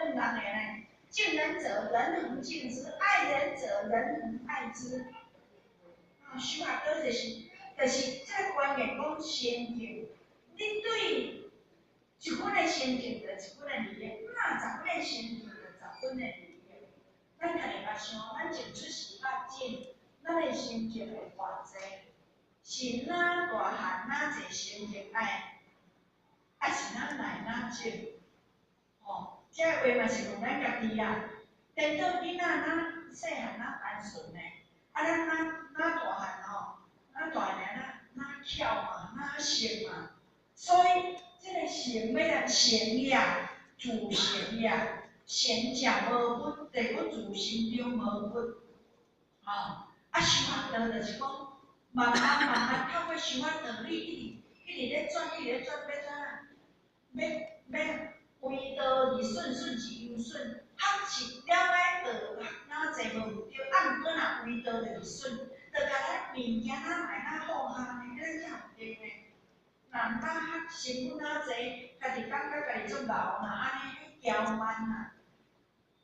轉人的呢。敬人者，人恆敬之；愛人者，人恆愛之。啊，修學道就是，就是這個觀念講先敬。你對一分的先敬，就一分的利益；若十分的先敬，就十分的利益。咱家己捌想，咱種出時捌種，咱的成就會偌濟？是哪大漢哪濟成就愛，還是哪來哪種？吼，這個話嘛是問咱家己啦。顛倒囡仔哪細漢哪單純呢？啊，咱哪哪大漢吼，哪大漢哪哪巧嘛，哪熟嘛。所以這個成欲來成業，自成業，成食無骨，地骨自心中無骨。吼，啊，修學道就是講，慢慢慢慢透過修學道，你一直一直咧轉，一直咧轉，欲怎啊？欲欲為道而順，順而又順，學習了解道學哪濟無毋對，啊，毋過若為道就是順，就共咱物件哪來哪放下呢，咱才有定呢。若毋捌學辛苦哪濟，家己感覺家己足老，若按呢，彼驕慢啊！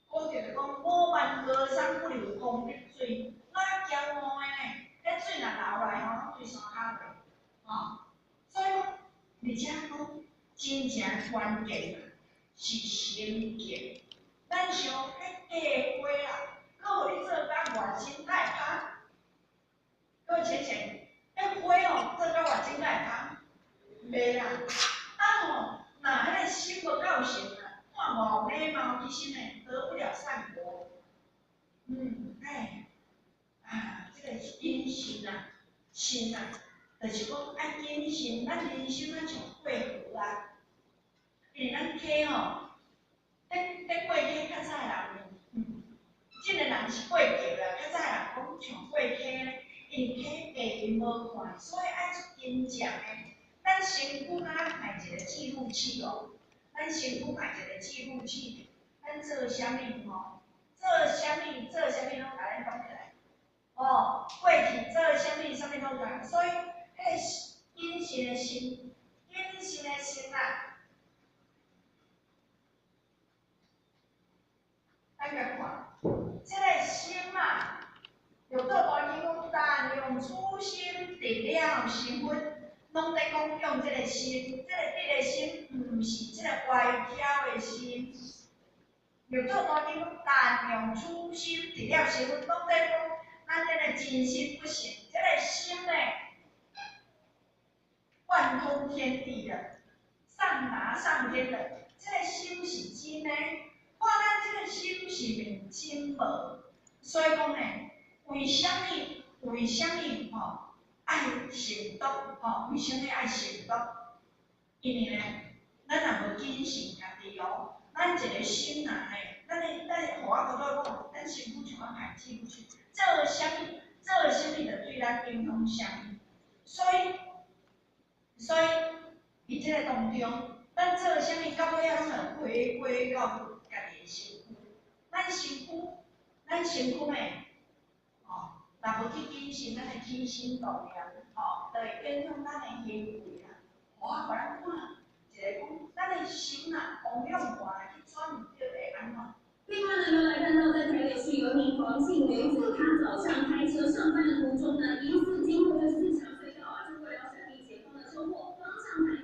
古德就講，我慢高山不流空碧水，哪驕傲的呢？彼水若流來吼，攏對山跤落，吼。所以講，而且講真正關鍵啊，是心境。咱想彼假花啊，閣予你做甲偌真，敢會芳？閣淺淺，彼花哦，做甲偌真，敢會芳？袂啦。啊吼，若彼個心無夠誠啊，看偌欢喜心呢，得不了善果。哎，啊，這个謹慎啊，慎啊，就是講愛謹慎。咱人生咱像過河啊，因為咱溪吼，佇過溪較早的人，這个人是過橋啦，較早的人講像過溪咧，因為溪下面無看，所以愛足謹慎的。咱身軀敢若買一個記錄器哦，咱身軀買一個記錄器，咱做啥物吼，做啥物做啥物攏共咱錄起來，哦，過去做啥物啥物攏共，所以彼个謹慎的心，謹慎的心啊，咱共看，這个心啊，六祖大經講，但用初心直了成佛。攏佇講用這个心，這个直的心，毋是這个歪曲的心。六祖大經講，但用初心直了成佛，攏佇講咱這个真心不行，這个心呢，貫通天地的，上達上天的，這个心是真的。看咱這个心是毋真無，所以講呢，為啥物？為啥物吼？愛慎獨吼，為啥物愛慎獨？因為呢，咱若無謹慎家己哦，咱一個心啊嘿，咱的咱予我拄拄講，咱身軀像啊歹記錄器，做啥物做啥物就對咱影響啥物。所以，佇這个當中，咱做啥物到尾仔攏會回歸到家己的身軀。咱身軀，咱身軀呢？若無去謹慎咱的起心動念，吼，就會影響咱的行為啦。我予咱看，一个講，咱的心啊，妄想大去轉毋著會按怎？另外呢，我們來看到在台北市有一名黃姓女子，她早上開車上班的途中呢，疑似經過這四強隧道啊，就為了閃避前方的車禍，方向盤